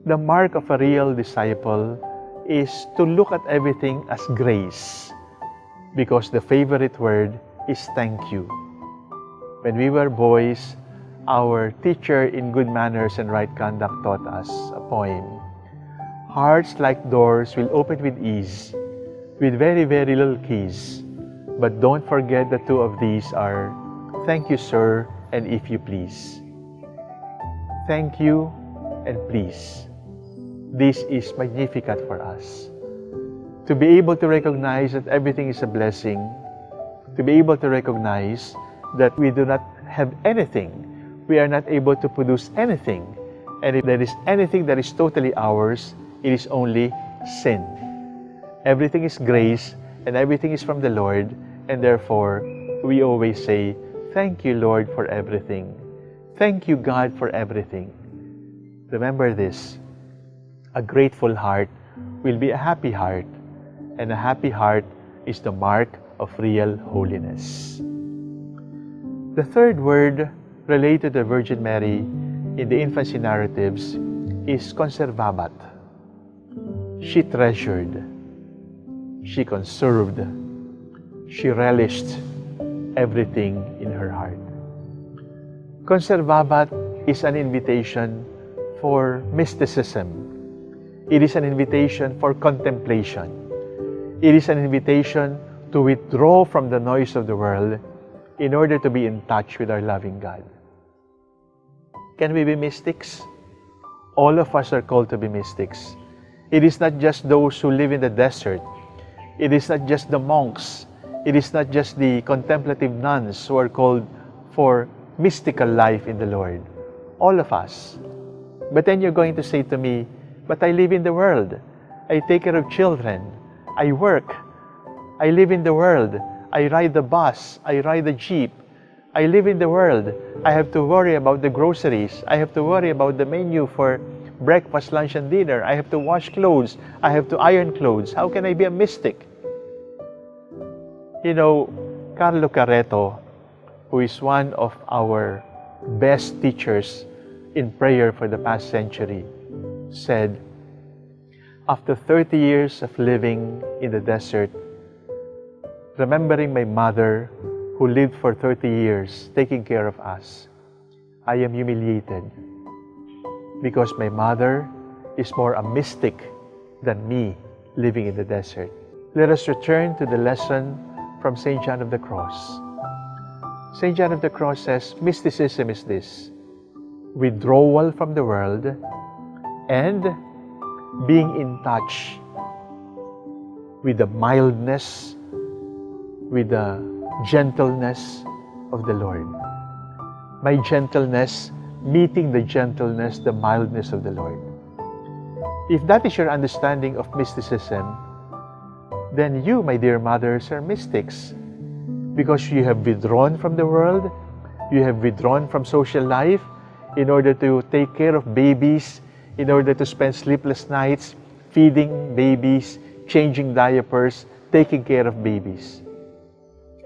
The mark of a real disciple is to look at everything as grace, because the favorite word is thank you. When we were boys, our teacher in good manners and right conduct taught us a poem. Hearts like doors will open with ease, with very, very little keys. But don't forget the two of these are, "Thank you, sir," and "If you please." Thank you and please. This is Magnificat for us. To be able to recognize that everything is a blessing, to be able to recognize that we do not have anything, we are not able to produce anything, and if there is anything that is totally ours, it is only sin. Everything is grace and everything is from the Lord, and therefore we always say, "Thank you, Lord, for everything. Thank you, God, for everything." Remember this, a grateful heart will be a happy heart, and a happy heart is the mark of real holiness. The third word related to the Virgin Mary in the infancy narratives is conservabat. She treasured, she conserved, she relished everything in her heart. Conservabat is an invitation for mysticism. It is an invitation for contemplation. It is an invitation to withdraw from the noise of the world in order to be in touch with our loving God. Can we be mystics? All of us are called to be mystics. It is not just those who live in the desert. It is not just the monks. It is not just the contemplative nuns who are called for mystical life in the Lord. All of us. But then you're going to say to me, "But I live in the world. I take care of children. I work. I live in the world. I ride the bus. I ride the jeep. I live in the world. I have to worry about the groceries. I have to worry about the menu for breakfast, lunch, and dinner. I have to wash clothes. I have to iron clothes. How can I be a mystic?" You know, Carlo Careto, who is one of our best teachers in prayer for the past century, said, "After thirty years of living in the desert, remembering my mother who lived for thirty years taking care of us, I am humiliated because my mother is more a mystic than me living in the desert." Let us return to the lesson from Saint John of the Cross. Saint John of the Cross says mysticism is this: withdrawal from the world and being in touch with the mildness, with the gentleness of the Lord. My gentleness, meeting the gentleness, the mildness of the Lord. If that is your understanding of mysticism, then you, my dear mothers, are mystics, because you have withdrawn from the world, you have withdrawn from social life in order to take care of babies, in order to spend sleepless nights feeding babies, changing diapers, taking care of babies.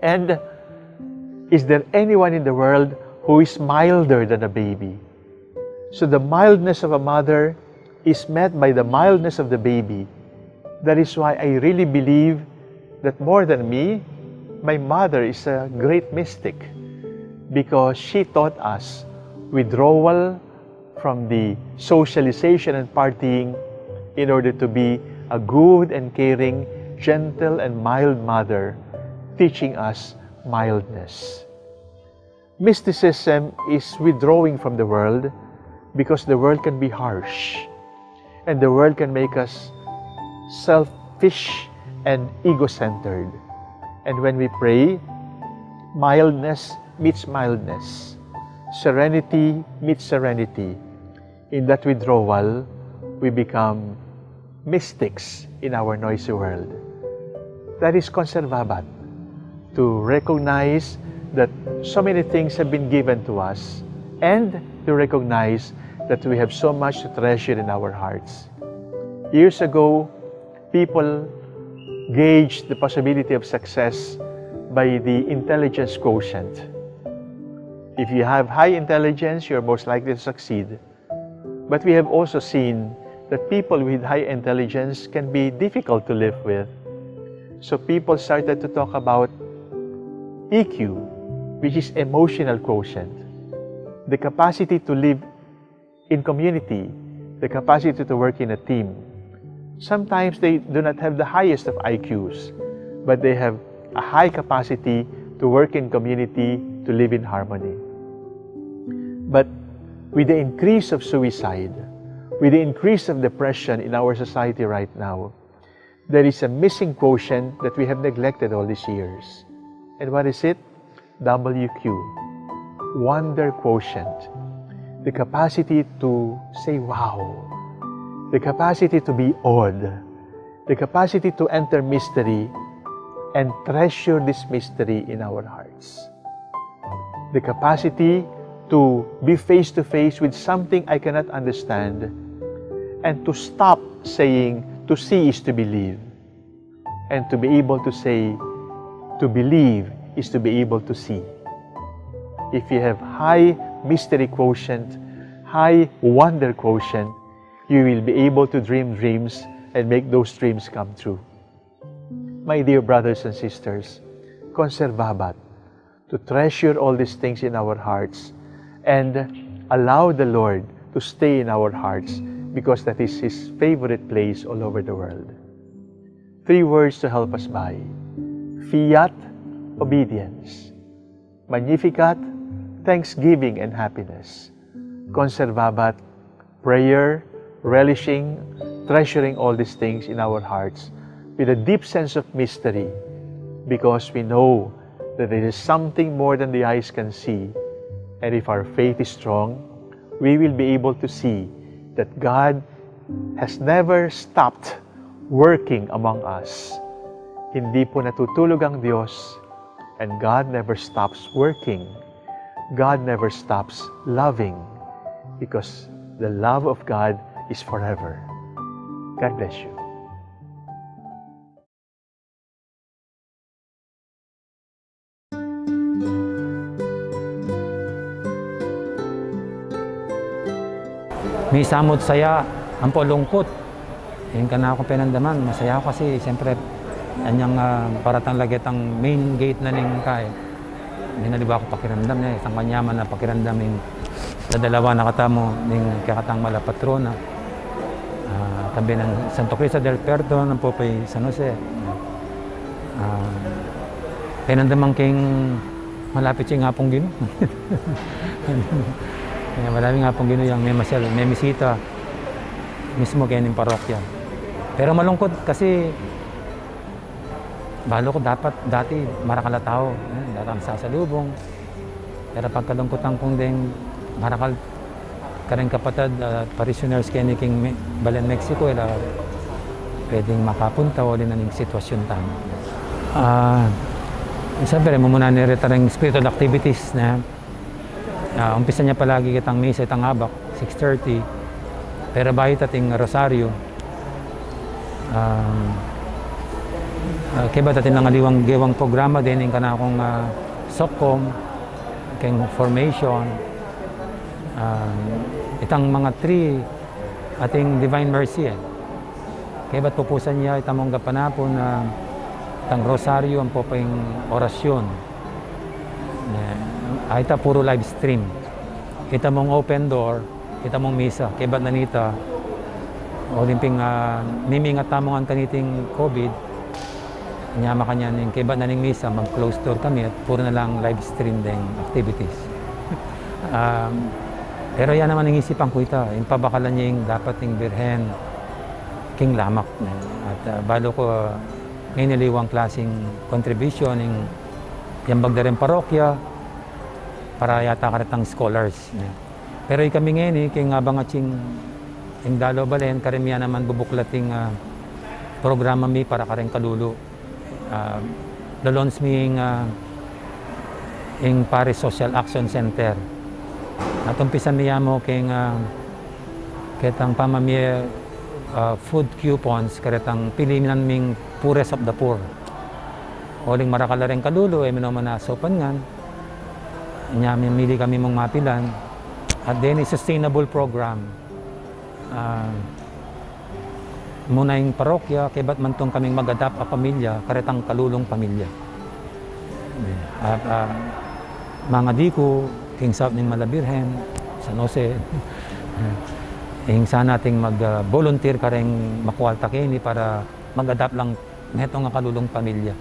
And is there anyone in the world who is milder than a baby? So the mildness of a mother is met by the mildness of the baby. That is why I really believe that more than me, my mother is a great mystic, because she taught us withdrawal from the socialization and partying in order to be a good and caring, gentle and mild mother, teaching us mildness. Mysticism is withdrawing from the world because the world can be harsh and the world can make us selfish and ego-centered. And when we pray, mildness meets mildness, serenity meets serenity. In that withdrawal, we become mystics in our noisy world. That is conservabat, to recognize that so many things have been given to us and to recognize that we have so much to treasure in our hearts. Years ago, people gauged the possibility of success by the intelligence quotient. If you have high intelligence, you're most likely to succeed. But we have also seen that people with high intelligence can be difficult to live with. So people started to talk about E Q, which is emotional quotient, the capacity to live in community, the capacity to work in a team. Sometimes they do not have the highest of I Qs, but they have a high capacity to work in community, to live in harmony. But with the increase of suicide, with the increase of depression in our society right now, there is a missing quotient that we have neglected all these years. And what is it? W Q. Wonder quotient. The capacity to say wow. The capacity to be awed. The capacity to enter mystery and treasure this mystery in our hearts. The capacity to be face to face with something I cannot understand and to stop saying to see is to believe, and to be able to say to believe is to be able to see. If you have high mystery quotient, high wonder quotient, you will be able to dream dreams and make those dreams come true. My dear brothers and sisters, conservabat, to treasure all these things in our hearts and allow the Lord to stay in our hearts, because that is His favorite place all over the world. Three words to help us by: fiat, obedience; Magnificat, thanksgiving and happiness; conservabat, prayer, relishing, treasuring all these things in our hearts with a deep sense of mystery, because we know that there is something more than the eyes can see. And if our faith is strong, we will be able to see that God has never stopped working among us. Hindi po natutulog ang Diyos, and God never stops working. God never stops loving, because the love of God is forever. God bless you. Misamut saya, ampo lungkut. Ing kanakung penandaman, masaya ku kasi, siyempre, anyang, ah, paratang la ketang main gate na ning kai. Maliwa ku pakiramdam ne, isang kanyaman a pakiramdam ing dadalawan na katamu ning kekatang mala patrona. Ah, tambe nang Santo Cristo del Perdon, ampo pa i San Jose. Ah, penandaman keng malapit ya ing Apung Ginu. Kaya marami ing Apung Ginu yang memasyal, memisita mismu keni king parokya. Pero malungkut kasi balu ku dapat, dati marakal a tau, eh, dati masasalubung. Pero pagkalungkutan kung deng marakal kareng kapatad, ah, parishioners keni king Me-, Balen, Mexico, e la pwedeng makapunta, uli na ning sitwasyun tamu. Ah, siyempre, mumuna ne reta reng spiritual activities na, ah, umpisa ne palagi ketang misa itang abak, six thirty. Pero bayu tating rosaryo, um, ah, kaybat atin lang aliwang gewang programa, dening kanakung, ah, sokkom, keng formation, um, itang mga three, ating Divine Mercy, e. Kaybat pupusan ya itamung gapanapun, ah, itang rosaryo, ampo pa ing orasyun. E, a, ita puru live stream. Itamung open door, itamung misa. Kaybat na nita, uling pin, ah, mimingat tamu ngan kaniting COVID, nya makanyan ning kaybat na ning misa, mag-close door kami at puru na lang live stream deng activities. Um, pero ya naman ing isipan ku ita, ing pabakalan ya ing dapat ing Birhen king lamak, ne. At, ah, balu ku, ah, ngeni aliwang klasing contribution ing yambag da reng parokya para yata karetang scholars, ne. Pero ikami ngeni, king abang atsing ing Dalo Balen, kareng mi ya naman bubuklat ing, ah, programa mi para kareng kalulu. Ah, lo-launch mi ing, ah, ing Parish Social Action Center. At umpisa mi ya mu keng, ah, ketang pamamie, ah, food coupons, karetang pili mi nang ming poorest of the poor. Uling marakal la reng kalulu, e, minomanasupan ngan. Nya, mimili kami mung mapilan. At deni sustainable program. Ah, Muna ing parokya, kaybat man tung kaming mag-adopt a pamilya, karetang kalulung pamilya. At, ah, mangadi ku king saup ning Mala Birhen, San Jose, ing sana ating mag, ah, volunteer kareng makualta keni para mag-adopt lang metung a kalulung pamilya.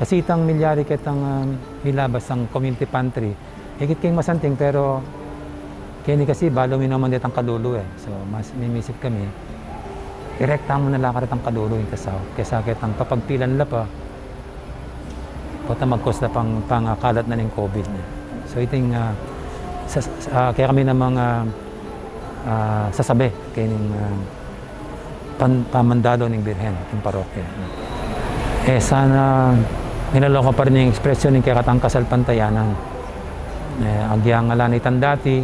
Kasi itang milyari ketang, ah, milabas a community pantry, ikit king masanting, pero keni kasi balu mi naman detang kalulu e. So, mas mimisip kami, irekta mu na la karetang kalulu ing tasaw, kesa ketang papagpilan la pa, pota mag-cause la pang, pangakalat na ning COVID na. So, iting, ah, sas-, ah, kaya kami namang, ah, sasabi kening, ah, pan-, pamandalo ning Birhen king parokya. E, sana niloloko pa rin ing ekspresyon ning kekatang kasalpantayanan. E, agyang ala na itang dati,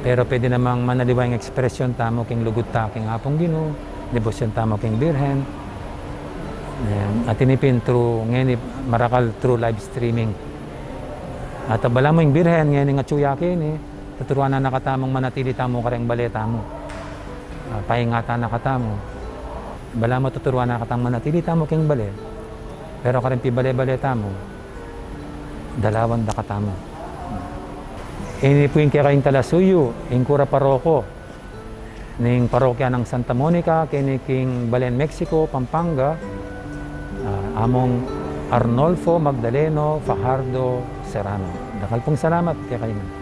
pero pwede namang manaliwa ing ekspresyon tamu king lugud ta king Apung Ginu, debosyon tamu king Birhen. E, at ini pin through, ngeni marakal through live streaming. At balamu ing Birhen, ngeni atyu ya keni, tuturuan na katamung manatili tamu kareng bale tamu. Ah, paingatan na katamu. Balamu tuturuan na katang manatili tamu king bale. Pero kareng pibale-bale tamu, dalawan da katamu. Ini pu ing kekayung talasuyu, ing kura paroko ning parokya nang Santa Monica, keni king balen Mexico, Pampanga, ah, Among Arnolfo Magdaleno Fajardo Serrano. Dakal pung salamat kekayu.